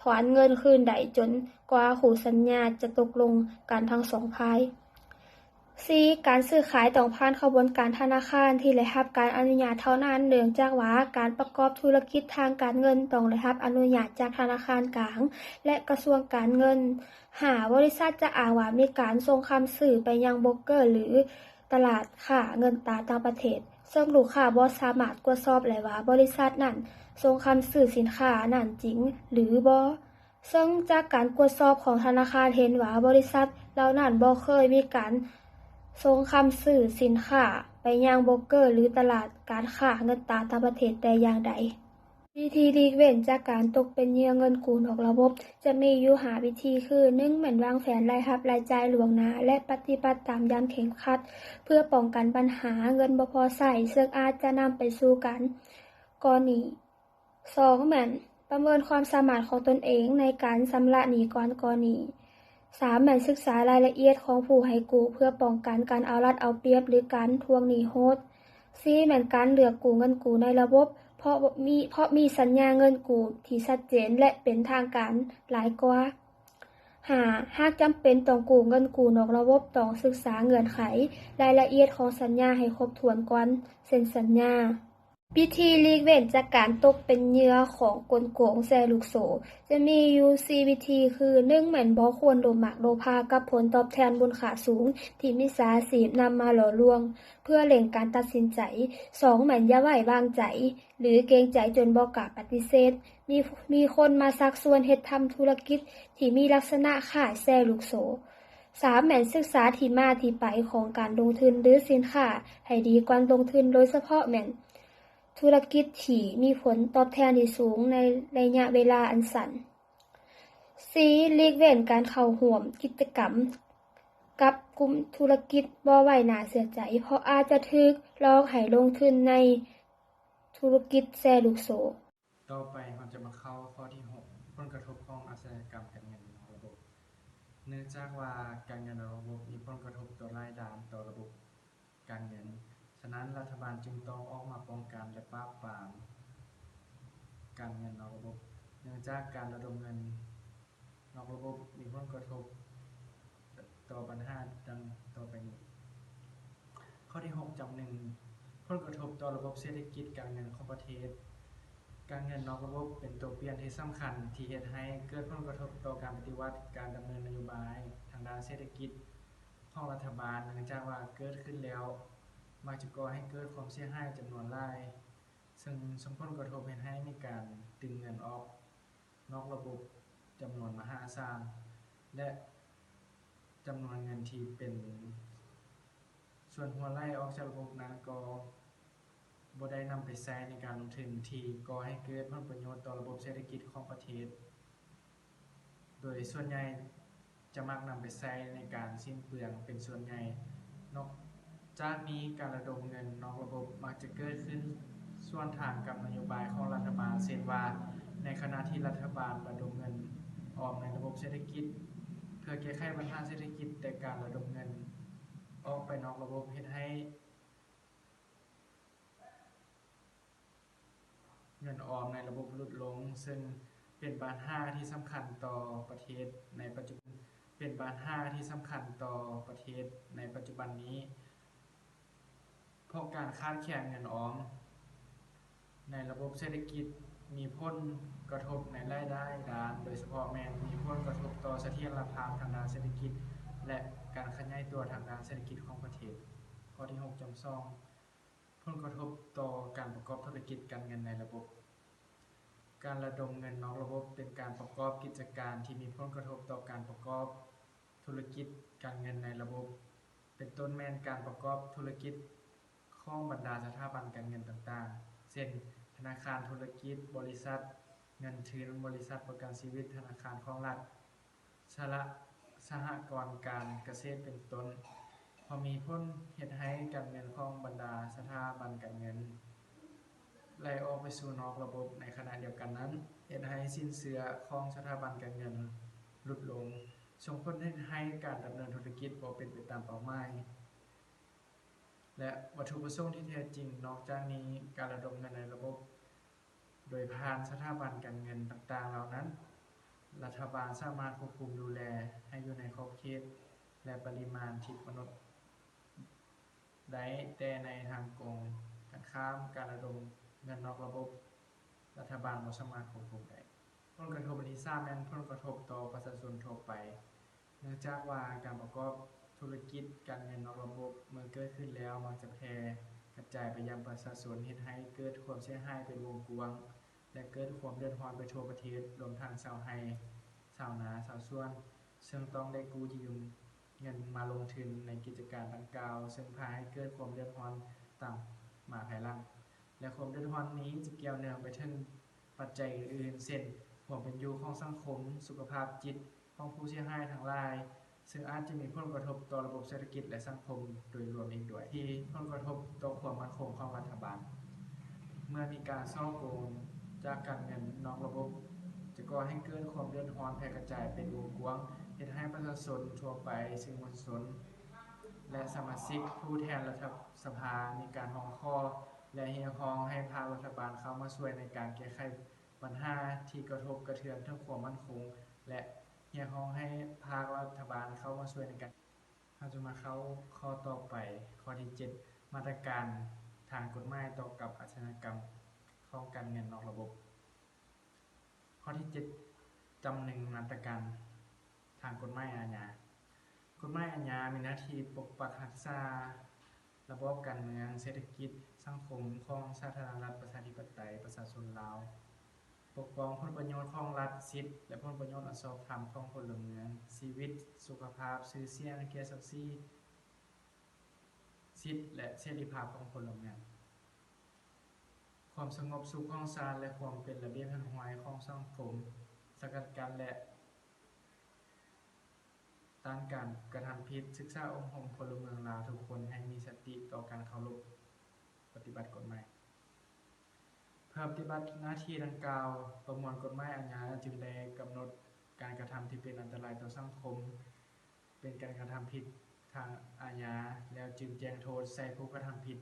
ຖອນເງິນຄືນໄດ້ຈົນກວ່າຄູ່ສັນຍາຈະຕົກລົງກັນທັງສອງຝ່າຍ. ສີ່, ການຊື້ຂາຍຕ້ອງຜ່ານຂະບວນການທະນາຄານທີ່ໄດ້ຮັບການອະນຸຍາດເທົ່ານັ້ນ, ເນື່ອງຈາກວ່າການປະກອບທຸລະກິດທາງການເງິນຕ້ອງໄດ້ຮັບອະນຸຍາດຈາກທະນາຄານກາງ ແລະ ກະຊວງການເງິນ. ຫ້າ, ບໍລິສັດຈະອ້າງວ່າມີການສົ່ງຄຳຊື້ໄປຍັງໂບຣກເກີ ຫຼື ຕະຫຼາດຄ້າເງິນຕາຕ່າງປະເທດ, ເຊິ່ງລູກຄ້າບໍ່ສາມາດກວດສອບໄດ້ວ່າບໍລິສັດນັ້ນສົ່ງຄຳຊື້ສິນຄ້ານັ້ນຈິງ ຫຼື ບໍ່. ເຊິ່ງຈາກການກວດສອບຂອງທະນາຄານເຫັນວ່າບໍລິສັດເຫຼົ່ານັ້ນບໍ່ເຄີຍມີການສົ່ງຄຳຊື້ສິນຄ້າໄປຍັງໂບຣກເກີ ຫຼື ຕະຫຼາດການຄ້າເງິນຕາຕ່າງປະເທດແຕ່ຢ່າງໃດ. ວິທີຫຼີກເວັ້ນຈາກການຕົກເປັນເຫຍື່ອເງິນກູ້ນອກລະບົບ ຈະມີຢູ່ຫ້າວິທີ ຄື ໜຶ່ງ ແມ່ນວາງແຜນລາຍຮັບລາຍຈ່າຍລ່ວງໜ້າ ແລະ ປະຕິບັດຕາມຢ່າງເຄັ່ງຄັດ ເພື່ອປ້ອງກັນບັນຫາເງິນບໍ່ພໍໃຊ້ ເຊິ່ງອາດຈະນຳໄປສູ່ການກໍ່ໜີ້. ສອງ ແມ່ນປະເມີນຄວາມສາມາດຂອງຕົນເອງໃນການຊຳລະໜີ້ກ່ອນກໍ່ໜີ້. ສາມ ແມ່ນສຶກສາລາຍລະອຽດຂອງຜູ້ໃຫ້ກູ້ ເພື່ອປ້ອງກັນການເອົາລັດເອົາປຽບ ຫຼື ການທວງໜີ້ໂຫດ. ສີ່ ແມ່ນການເລືອກກູ້ເງິນກູ້ໃນລະບົບ ເພາະມີ ເພາະມີສັນຍາເງິນກູ້ທີ່ຊັດເຈນ ແລະ ເປັນທາງການຫຼາຍກວ່າ. ຫ້າ ຫາກຈຳເປັນຕ້ອງກູ້ເງິນກູ້ນອກລະບົບ, ຕ້ອງສຶກສາເງື່ອນໄຂ, ລາຍລະອຽດຂອງສັນຍາໃຫ້ຄົບຖ້ວນກ່ອນເຊັນສັນຍາ. ວິທີຫຼີກເວັ້ນຈາກການຕົກເປັນເຫຍື່ອຂອງກົນໂກງແຊລູກໂສ້ ຈະມີຢູ່ສີ່ວິທີ ຄື ໜຶ່ງ ແມ່ນບໍ່ຄວນໂລບມາກໂລພາກັບຜົນຕອບແທນມູນຄ່າສູງທີ່ມິດສາຊີບນຳມາຫຼໍ່ລວງ ເພື່ອເລັ່ງການຕັດສິນໃຈ. ສອງ ແມ່ນຢ່າໄວ້ວາງໃຈ ຫຼື ເກງໃຈຈົນບໍ່ກ້າປະຕິເສດ. ມີ ມີຄົນມາຊັກຊວນເຮັດທຳທຸລະກິດທີ່ມີລັກສະນະຄ້າຍແຊລູກໂສ້. ສາມ ແມ່ນສຶກສາທີ່ມາທີ່ໄປຂອງການລົງທຶນ ຫຼື ສິນຄ້າໃຫ້ດີກ່ອນລົງທຶນ, ໂດຍສະເພາະແມ່ນທຸລະກິດທີ່ມີຜົນຕອບແທນທີ່ສູງໃນໄລຍະເວລາອັນສັ້ນ. ສີ່ ຫຼີກເວັ້ນການເຂົ້າຮ່ວມກິດຈະກຳກັບກຸ່ມທຸລະກິດບໍ່ໄວ້ໜ້າເຊື່ອໃຈ, ເພາະອາດຈະຖືກຫຼອກໃຫ້ລົງທຶນໃນທຸລະກິດແຊລູກໂສ້. ຕໍ່ໄປເຮົາຈະມາເຂົ້າຂໍ້ທີຫົກ ຜົນກະທົບຂອງອາຊະຍາກຳການເງິນນອກລະບົບ. ເນື່ອງຈາກວ່າການເງິນນອກລະບົບມີຜົນກະທົບຕໍ່ຫຼາຍດ້ານຕໍ່ລະບົບການເງິນ, ສະນັ້ນລັດຖະບານຈຶ່ງຕ້ອງອອກມາປ້ອງກັນ ແລະ ປາບປາມການເງິນນອກລະບົບ. ເນື່ອງຈາກການລະດົມເງິນນອກລະບົບມີຜົນກະທົບຕໍ່ບັນຫາດັ່ງຕໍ່ໄປນີ້. ຂໍ້ທີຫົກ ຈຳໜຶ່ງ ຜົນກະທົບຕໍ່ລະບົບເສດຖະກິດການເງິນຂອງປະເທດ. ການເງິນນອກລະບົບເປັນຕົວປ່ຽນທີ່ສຳຄັນທີ່ເຮັດໃຫ້ເກີດຜົນກະທົບຕໍ່ການປະຕິວັດການດຳເນີນນະໂຍບາຍທາງດ້ານເສດຖະກິດຂອງລັດຖະບານ, ເນື່ອງຈາກວ່າເກີດຂຶ້ນແລ້ວມັກຈະກໍ່ໃຫ້ເກີດຄວາມເສຍຫາຍຈຳນວນຫຼາຍ, ເຊິ່ງສົ່ງຜົນກະທົບເຮັດໃຫ້ມີການດຶງເງິນອອກ ນອກລະບົບຈຳນວນມະຫາສານ ແລະ ຈຳນວນເງິນທີ່ເປັນສ່ວນຮົ່ວໄຫຼອອກຈາກລະບົບນັ້ນກໍບໍ່ໄດ້ນຳໄປໃຊ້ໃນການລົງທຶນທີ່ກໍ່ໃຫ້ເກີດຜົນປະໂຫຍດຕໍ່ລະບົບເສດຖະກິດຂອງປະເທດ. ໂດຍສ່ວນໃຫຍ່ ຈະມັກນຳໄປໃຊ້ໃນການສິ້ນເປືອງເປັນສ່ວນໃຫຍ່. ນອກຈາກນີ້, ການລະດົມເງິນນອກລະບົບມັກຈະເກີດຂຶ້ນສວນທາງກັບນະໂຍບາຍຂອງລັດຖະບານ, ເຊັ່ນວ່າ ໃນຂະນະທີ່ລັດຖະບານລະດົມເງິນອອມໃນລະບົບເສດຖະກິດ ເພື່ອແກ້ໄຂບັນຫາເສດຖະກິດ, ແຕ່ການລະດົມເງິນອອກໄປນອກລະບົບເຮັດໃຫ້ ເງິນອອມໃນລະບົບຫຼຸດລົງ, ເຊິ່ງເປັນບັນຫາທີ່ສຳຄັນຕໍ່ປະເທດໃນປັດຈຸບັນ, ເປັນບັນຫາທີ່ສຳຄັນຕໍ່ປະເທດໃນປັດຈຸບັນນີ້, ເພາະການຂາດແຄນເງິນອອມໃນລະບົບເສດຖະກິດມີຜົນກະທົບໃນຫຼາຍໆດ້ານ, ໂດຍສະເພາະແມ່ນມີຜົນກະທົບຕໍ່ສະຖຽນລະພາບທາງດ້ານເສດຖະກິດ ແລະ ການຂະຫຍາຍຕົວທາງດ້ານເສດຖະກິດຂອງປະເທດ. ຂໍ້ທີຫົກ ຈຳສອງ ຜົນກະທົບຕໍ່ການປະກອບທຸລະກິດການເງິນໃນລະບົບ. ການລະດົມເງິນນອກລະບົບເປັນການປະກອບກິດຈະການທີ່ມີຜົນກະທົບຕໍ່ການປະກອບທຸລະກິດການເງິນໃນລະບົບ, ເປັນຕົ້ນແມ່ນການປະກອບທຸລະກິດຂອງບັນດາສະຖາບັນການເງິນຕ່າງໆ ເຊັ່ນ ທະນາຄານທຸລະກິດ, ບໍລິສັດເງິນທຶນ, ບໍລິສັດປະກັນຊີວິດ, ທະນາຄານຂອງລັດ, ສະລະ ສະຫະກອນການກະເສດເປັນຕົ້ນ, ເພາະມີຜົນເຮັດໃຫ້ການເງິນຂອງບັນດາສະຖາບັນການເງິນ ໄຫຼອອກໄປສູ່ນອກລະບົບ, ໃນຂະນະດຽວກັນນັ້ນ ເຮັດໃຫ້ສິນເຊື່ອຂອງສະຖາບັນການເງິນຫຼຸດລົງ, ສົ່ງຜົນເຮັດໃຫ້ການດຳເນີນທຸລະກິດບໍ່ເປັນໄປຕາມເປົ້າໝາຍ ແລະ ວັດຖຸປະສົງທີ່ແທ້ຈິງ. ນອກຈາກນີ້, ການລະດົມເງິນໃນລະບົບໂດຍຜ່ານສະຖາບັນການເງິນຕ່າງໆເຫຼົ່ານັ້ນ, ລັດຖະບານສາມາດຄວບຄຸມດູແລໃຫ້ຢູ່ໃນຂອບເຂດ ແລະ ປະລິມານທີ່ກຳນົດໄດ້, ແຕ່ໃນທາງກົງກັນຂ້າມ, ການລະດົມເງິນນອກລະບົບ ລັດຖະບານບໍ່ສາມາດຄວບຄຸມໄດ້. ຜົນກະທົບອັນທີສາມແມ່ນຜົນກະທົບຕໍ່ປະຊາຊົນທົ່ວໄປ. ເນື່ອງຈາກວ່າການປະກອບທຸລະກິດການເງິນນອກລະບົບເມື່ອເກີດຂຶ້ນແລ້ວມັກຈະແຜ່ກະຈາຍໄປຍັງປະຊາຊົນ, ເຮັດໃຫ້ເກີດຄວາມເສຍຫາຍເປັນວົງກວ້າງ ແລະ ເກີດຄວາມເດືອດຮ້ອນໄປທົ່ວປະເທດ, ລວມທັງຊາວໄຮ່, ຊາວນາ, ຊາວສວນ, ເຊິ່ງຕ້ອງໄດ້ກູ້ຢືມເງິນມາລົງທຶນໃນກິດຈະການດັ່ງກ່າວ, ເຊິ່ງພາໃຫ້ເກີດຄວາມເດືອດຮ້ອນຕາມມາພາຍຫຼັງ. ແລະ ຄວາມເດືອດຮ້ອນນີ້ຈະກ່ຽວເນື່ອງໄປເຖິງປັດໄຈອື່ນໆ ເຊັ່ນ ຄວາມເປັນຢູ່ຂອງສັງຄົມ, ສຸຂະພາບຈິດຂອງຜູ້ເສຍຫາຍທັງຫຼາຍ, ເຊິ່ງອາດຈະມີຜົນກະທົບຕໍ່ລະບົບເສດຖະກິດ ແລະ ສັງຄົມໂດຍລວມອີກດ້ວຍ, ທີ່ຜົນກະທົບຕໍ່ຄວາມໝັ້ນຄົງຂອງລັດຖະບານ. ເມື່ອມີການສໍ້ໂກງຈາກການເງິນນອກລະບົບ, ຈະກໍ່ໃຫ້ເກີດຄວາມເດືອດຮ້ອນແຜ່ກະຈາຍເປັນວົງກວ້າງ, ເຮັດໃຫ້ປະຊາຊົນທົ່ວໄປ, ສື່ມວນຊົນ ແລະ ສະມາຊິກຜູ້ແທນລັດຖະສະພາ ມີການຮ້ອງຂໍ ແລະ ຮຽກຮ້ອງໃຫ້ພາກລັດຖະບານເຂົ້າມາຊ່ວຍໃນການແກ້ໄຂບັນຫາທີ່ກະທົບກະເທືອນເຖິງຄວາມໝັ້ນຄົງ ແລະ ຮຽກຮ້ອງໃຫ້ພາກລັດຖະບານເຂົ້າມາຊ່ວຍໃນການ. ເຮົາຈະມາເຂົ້າຂໍ້ຕໍ່ໄປ, ຂໍ້ທີເຈັດ ມາດຕະການທາງກົດໝາຍຕໍ່ກັບອາຊະຍາກຳຂອງການເງິນນອກລະບົບ. ຂໍ້ທີເຈັດ ຈຳໜຶ່ງ ມາດຕະການທາງກົດໝາຍອາຍາ. ກົດໝາຍອາຍາມີໜ້າທີ່ປົກປັກຮັກສາລະບອບການເມືອງ, ເສດຖະກິດ, ສັງຄົມຂອງສາທາລະນະລັດ ປະຊາທິປະໄຕ ປະຊາຊົນລາວ, ປົກປ້ອງຜົນປະໂຫຍດຂອງລັດ, ສິດ ແລະ ຜົນປະໂຫຍດອັນຊອບທຳຂອງພົນລະເມືອງ, ຊີວິດ, ສຸຂະພາບ, ຊື່ສຽງ, ກຽດສັກສີ, ສິດ ແລະ ເສລີພາບຂອງພົນລະເມືອງ, ຄວາມສະຫງົບສຸກຂອງຊາດ ແລະ ຄວາມເປັນລະບຽບຮຽບຮ້ອຍຂອງສັງຄົມ, ສະກັດກັ້ນ ແລະ ຕ້ານການກະທຳຜິດ, ສຶກສາອົບຮົມພົນລະເມືອງລາວທຸກຄົນໃຫ້ມີສະຕິຕໍ່ການເຄົາລົບປະຕິບັດກົດໝາຍ. ເພື່ອປະຕິບັດໜ້າທີ່ດັ່ງກ່າວ, ປະມວນກົດໝາຍອາຍາຈຶ່ງໄດ້ກຳນົດການກະທຳທີ່ເປັນອັນຕະລາຍຕໍ່ສັງຄົມ ເປັນການກະທຳຜິດທາງອາຍາ ແລ້ວຈຶ່ງແຈ້ງໂທດໃສ່ຜູ້ກະທຳຜິດ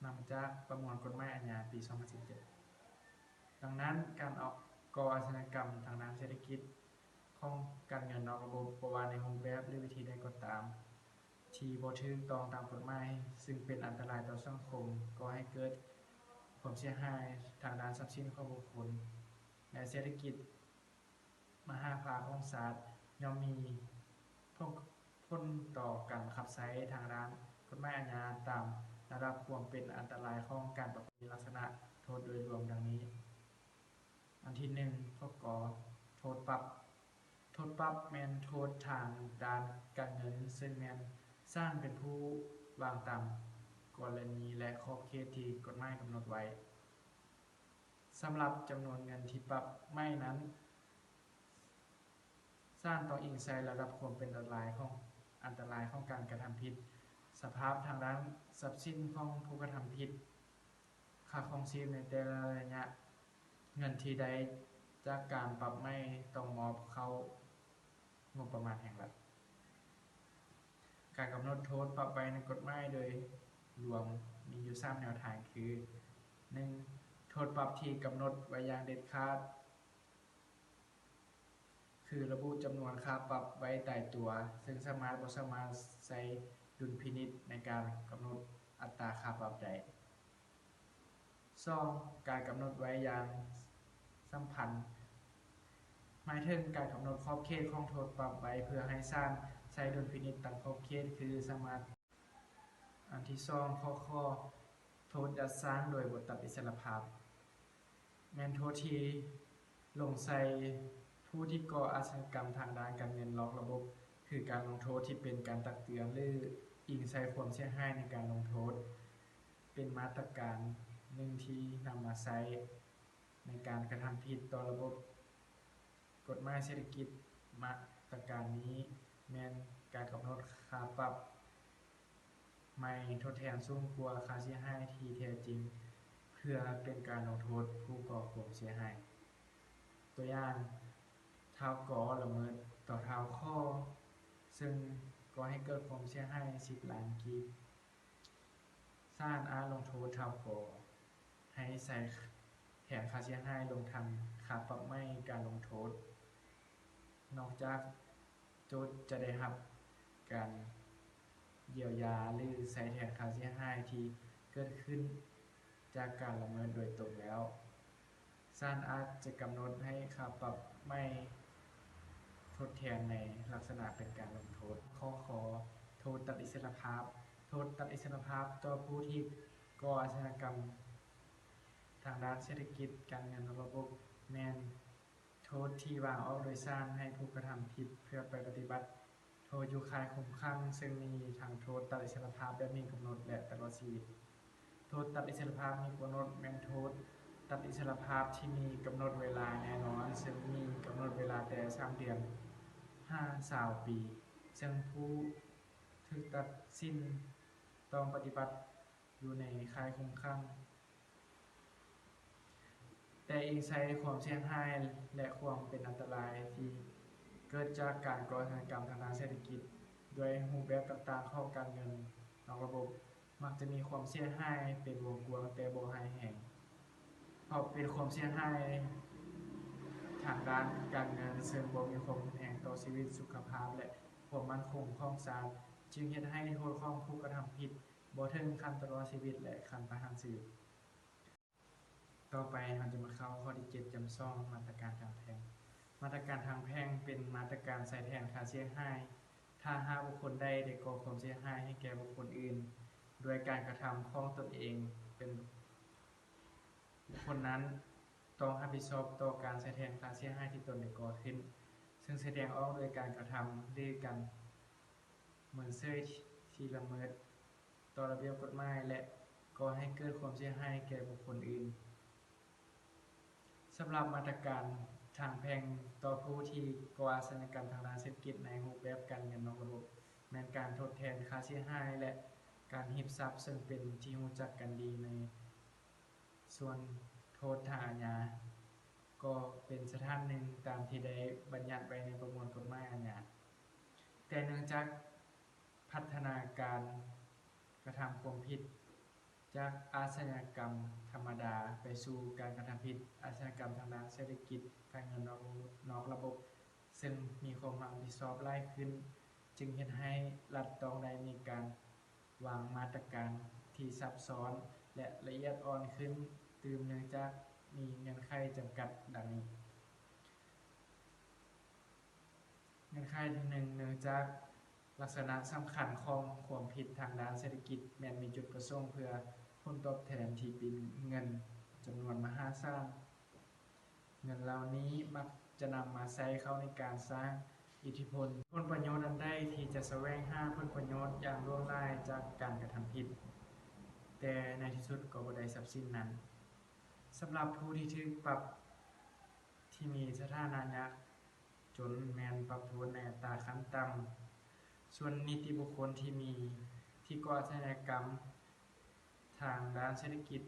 ນຳມາຈາກປະມວນກົດໝາຍອາຍາປີສອງພັນສິບເຈັດ. ດັ່ງນັ້ນ, ການເອາະ ກໍ່ອາຊະຍາກຳທາງດ້ານເສດຖະກິດ ຂອງການເງິນນອກລະບົບ, ບໍ່ວ່າໃນຮູບແບບ ຫຼື ວິທີໃດກໍຕາມ ທີ່ບໍ່ຖືກຕ້ອງຕາມກົດໝາຍ, ຊຶ່ງເປັນອັນຕະລາຍຕໍ່ສັງຄົມ, ກໍ່ໃຫ້ເກີດຄວາມເສຍຫາຍທາງດ້ານຊັບສິນຂອງບຸກຄົນ ແລະ ເສດຖະກິດ ມະຫາພາກຂອງຊາດ ຍ່ອມມີຜົນ ຜົນຕໍ່ການບັງຄັບໃຊ້ທາງດ້ານກົດໝາຍອາຍາ ຕາມລະດັບຄວາມເປັນອັນຕະລາຍຂອງການປະກອບ. ມີລັກສະນະໂທດໂດຍລວມດັ່ງນີ້. ອັນທີໜຶ່ງ ຂໍ້ ກ, ໂທດປັບ. ໂທດປັບແມ່ນໂທດທາງດ້ານການເງິນ, ເຊິ່ງແມ່ນສານເປັນຜູ້ວາງຕາມກໍລະນີ ແລະ ຂອບເຂດທີ່ກົດໝາຍກຳນົດໄວ້. ສຳລັບຈຳນວນເງິນທີ່ປັບໃໝນັ້ນ, ສານຕ້ອງອີງໃສ່ລະດັບຄວາມເປັນອັນຕະລາຍຂອງ ອັນຕະລາຍຂອງການກະທຳຜິດ, ສະພາບທາງດ້ານຊັບສິນຂອງຜູ້ກະທຳຜິດ, ຄ່າຄອງຊີບໃນແຕ່ລະໄລຍະ, ເງິນທີ່ໄດ້ຈາກການປັບໃໝຕ້ອງມອບເຂົ້າງົບປະມານແຫ່ງລັດ. ການກຳນົດໂທດປັບໄວ້ໃນກົດໝາຍໂດຍລວມມີຢູ່ສາມແນວທາງຄື ໜຶ່ງ ໂທດປັບທີ່ກຳນົດໄວ້ຢ່າງເດັດຂາດ ຄືລະບຸຈຳນວນຄ່າປັບໄວ້ຕາຍຕົວ, ເຊິ່ງສາມາດ ບໍ່ສາມາດໃຊ້ດຸນພິນິດໃນການກຳນົດອັດຕາຄ່າປັບໄດ້. ສອງ ການກຳນົດໄວ້ຢ່າງສຳພັນ ໝາຍເຖິງການກຳນົດຂອບເຂດຂອງໂທດປັບໄວ້ ເພື່ອໃຫ້ສານໃຊ້ດຸນພິນິດຕາມຂອບເຂດ ຄືສາມາດ. ອັນທີສອງ ຂໍ້ ຂ, ໂທດຈັດສ້າງໂດຍບໍ່ຕັດອິດສະຫຼະພາບ ແມ່ນໂທດທີ່ລົງໃສ່ຜູ້ທີ່ກໍ່ອາຊະຍາກຳທາງດ້ານການເງິນນອກລະບົບ ຄືການລົງໂທດທີ່ເປັນການຕັກເຕືອນ ຫຼື ອີງໃສ່ຄວາມເສຍຫາຍໃນການລົງໂທດ ເປັນມາດຕະການໜຶ່ງທີ່ນຳມາໃຊ້ໃນການກະທຳຜິດຕໍ່ລະບົບກົດໝາຍເສດຖະກິດ. ມາດຕະການນີ້ແມ່ນການກຳນົດຄ່າປັບໃໝ່ທົດແທນສູງກວ່າຄ່າເສຍຫາຍທີ່ແທ້ຈິງ ເພື່ອເປັນການລົງໂທດຜູ້ກໍ່ຄວາມເສຍຫາຍ. ຕົວຢ່າງ, ທ້າວ ກໍ ລະເມີດຕໍ່ທ້າວ ຂໍ ເຊິ່ງກໍ່ໃຫ້ເກີດຄວາມເສຍຫາຍສິບລ້ານກີບ. ສານອາດລົງໂທດທ້າວ ກໍ ໃຫ້ໃສ່ແທນຄ່າເສຍຫາຍລົງທັງຄ່າປັບໃໝການລົງໂທດ. ນອກຈາກໂຈດຈະໄດ້ຮັບການ ຢຽວຢາ ຫຼື ໃຊ້ແທນຄ່າເສຍຫາຍທີ່ເກີດຂຶ້ນຈາກການລະເມີດໂດຍຕົງແລ້ວ, ສານອາດຈະກຳນົດໃຫ້ຄ່າປັບໃໝທົດແທນໃນລັກສະນະເປັນການລົງໂທດ. ຂໍ້ ຄ. ໂທດຕັດອິດສະຫຼະພາບ. ໂທດຕັດອິດສະຫຼະພາບຕໍ່ຜູ້ທີ່ກໍ່ອາຊະຍາກຳທາງດ້ານເສດຖະກິດການເງິນນອກລະບົບ ແມ່ນ ໂທດທີ່ວາງອອກໂດຍສານໃຫ້ຜູ້ກະທຳຜິດເພື່ອໄປປະຕິບັດໂທດຢູ່ຄ້າຍຄຸມຂັງ, ເຊິ່ງມີທັງໂທດຕັດອິດສະຫຼະພາບແບບມີກຳນົດ ແລະ ຕະຫຼອດຊີວິດ. ໂທດຕັດອິດສະຫຼະພາບມີກຳນົດແມ່ນໂທດຕັດອິດສະຫຼະພາບທີ່ມີກຳນົດເວລາແນ່ນອນ, ເຊິ່ງມີກຳນົດເວລາແຕ່ສາມເດືອນຫາຊາວປີ, ເຊິ່ງຜູ້ຖືກຕັດສິນຕ້ອງປະຕິບັດຢູ່ໃນຄ້າຍຄຸມຂັງ. ແຕ່ອີງໃສ່ຄວາມເສຍຫາຍ ແລະ ຄວາມເປັນອັນຕະລາຍທີ່ເກີດຈາກການກໍ່ອາຊະຍາກຳທາງດ້ານເສດຖະກິດດ້ວຍຮູບແບບຕ່າງໆຂອງການເງິນນອກລະບົບ ມັກຈະມີຄວາມເສຍຫາຍເປັນວົງກວ້າງແຕ່ບໍ່ຮ້າຍແຮງ, ເພາະເປັນຄວາມເສຍຫາຍທາງດ້ານການເງິນເຊິ່ງບໍ່ມີຄວາມຮຸນແຮງຕໍ່ຊີວິດ, ສຸຂະພາບ ແລະ ຄວາມໝັ້ນຄົງຂອງຊາດ, ຈຶ່ງເຮັດໃຫ້ໂທດຂອງຜູ້ກະທຳຜິດບໍ່ເຖິງຂັ້ນຕະຫຼອດຊີວິດ ແລະ ຂັ້ນປະຫານຊີວິດ. ຕໍ່ໄປເຮົາຈະມາເຂົ້າຂໍ້ທີເຈັດ ຈຳສອງ ມາດຕະການທາງແພ່ງ. ມາດຕະການທາງແພ່ງເປັນມາດຕະການໃຊ້ແທນຄ່າເສຍຫາຍ ຖ້າຫາກບຸກຄົນໃດໄດ້ກໍ່ຄວາມເສຍຫາຍໃຫ້ແກ່ບຸກຄົນອື່ນ ດ້ວຍການກະທຳຂອງຕົນເອງເປັນບຸກຄົນນັ້ນ ຕ້ອງຮັບຜິດຊອບຕໍ່ການໃຊ້ແທນຄ່າເສຍຫາຍທີ່ຕົນໄດ້ກໍ່ຂຶ້ນ, ເຊິ່ງສະແດງອອກໂດຍການກະທຳ ຫຼື ການເມີນເສີຍທີ່ລະເມີດ ຕໍ່ລະບຽບກົດໝາຍ ແລະ ກໍ່ໃຫ້ເກີດຄວາມເສຍຫາຍແກ່ບຸກຄົນອື່ນ. ສຳລັບມາດຕະການທາງແພ່ງຕໍ່ຜູ້ທີ່ກໍ່ອາຊະຍາກຳທາງດ້ານເສດຖະກິດໃນຮູບແບບການເງິນນອກລະບົບ ແມ່ນການທົດແທນຄ່າເສຍຫາຍ ແລະ ການຮີບຊັບ ເຊິ່ງເປັນທີ່ຮູ້ຈັກກັນດີໃນສ່ວນໂທດທາງອາຍາ ກໍເປັນສະຖານໜຶ່ງຕາມທີ່ໄດ້ບັນຍັດໄວ້ໃນປະມວນກົດໝາຍອາຍາ. ແຕ່ເນື່ອງຈາກ ພັດທະນາການກະທຳຄວາມຜິດຈາກອາຊະຍາກຳທຳມະດາໄປສູ່ການກະທຳຜິດອາຊະຍາກຳທາງດ້ານເສດຖະກິດການເງິນນອກ ນອກລະບົບ ເຊິ່ງມີຄວາມຮັບຜິດຊອບຫຼາຍຂຶ້ນ, ຈຶ່ງເຮັດໃຫ້ລັດຕ້ອງໄດ້ມີການວາງມາດຕະການທີ່ຊັບຊ້ອນ ແລະ ລະອຽດອ່ອນຂຶ້ນຕື່ມ ເນື່ອງຈາກມີເງື່ອນໄຂຈຳກັດດັ່ງນີ້. ເງື່ອນໄຂທີໜຶ່ງ, ເນື່ອງຈາກລັກສະນະສຳຄັນຂອງຄວາມຜິດທາງດ້ານເສດຖະກິດແມ່ນມີຈຸດປະສົງເພື່ອຜົນຕອບແທນທີ່ເປັນເງິນຈຳນວນມະຫາສານ. ເງິນເຫຼົ່ານີ້ມັກຈະນຳມາໃຊ້ເຂົ້າໃນການສ້າງອິດທິພົນ, ຜົນປະໂຫຍດອັນໃດທີ່ຈະສະແຫວງຫາຜົນປະໂຫຍດຢ່າງຫຼວງຫຼາຍຈາກການກະທຳຜິດ, ແຕ່ໃນທີ່ສຸດກໍບໍ່ໄດ້ຊັບສິນນັ້ນ. ສຳລັບຜູ້ທີ່ຖືກປັບທີ່ມີສະຖານະຍາກ ຈົນແມ່ນປັບໂທດໃນອັດຕາຂັ້ນຕ່ຳ. ສ່ວນນິຕິບຸກຄົນທີ່ມີ ທີ່ກໍ່ອາຊະຍາກຳທາງດ້ານເສດຖະກິດ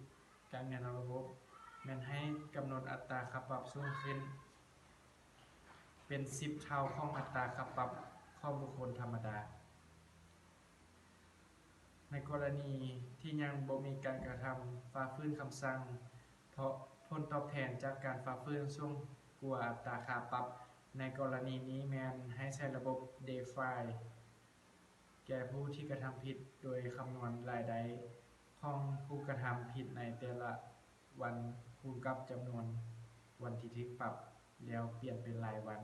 ການເງິນນອກລະບົບ ແມ່ນໃຫ້ກຳນົດອັດຕາຄ່າປັບສູງຂຶ້ນເປັນສິບເທົ່າຂອງອັດຕາຄ່າປັບຂອງບຸກຄົນທຳມະດາ. ໃນກໍລະນີທີ່ຍັງບໍ່ມີການກະທຳຝ່າຝືນຄຳສັ່ງ ເພາະຜົນຕອບແທນຈາກການຝ່າຝືນສູງກວ່າອັດຕາຄ່າປັບ, ໃນກໍລະນີນີ້ແມ່ນໃຫ້ໃຊ້ລະບົບ DeFi ແກ່ຜູ້ທີ່ກະທຳຜິດ ໂດຍຄຳນວນລາຍໄດ້ຂອງຜູ້ກະທຳຜິດໃນແຕ່ລະວັນ ຄູນກັບຈຳນວນວັນທີ່ຖືກປັບ ແລ້ວປ່ຽນເປັນລາຍວັນ.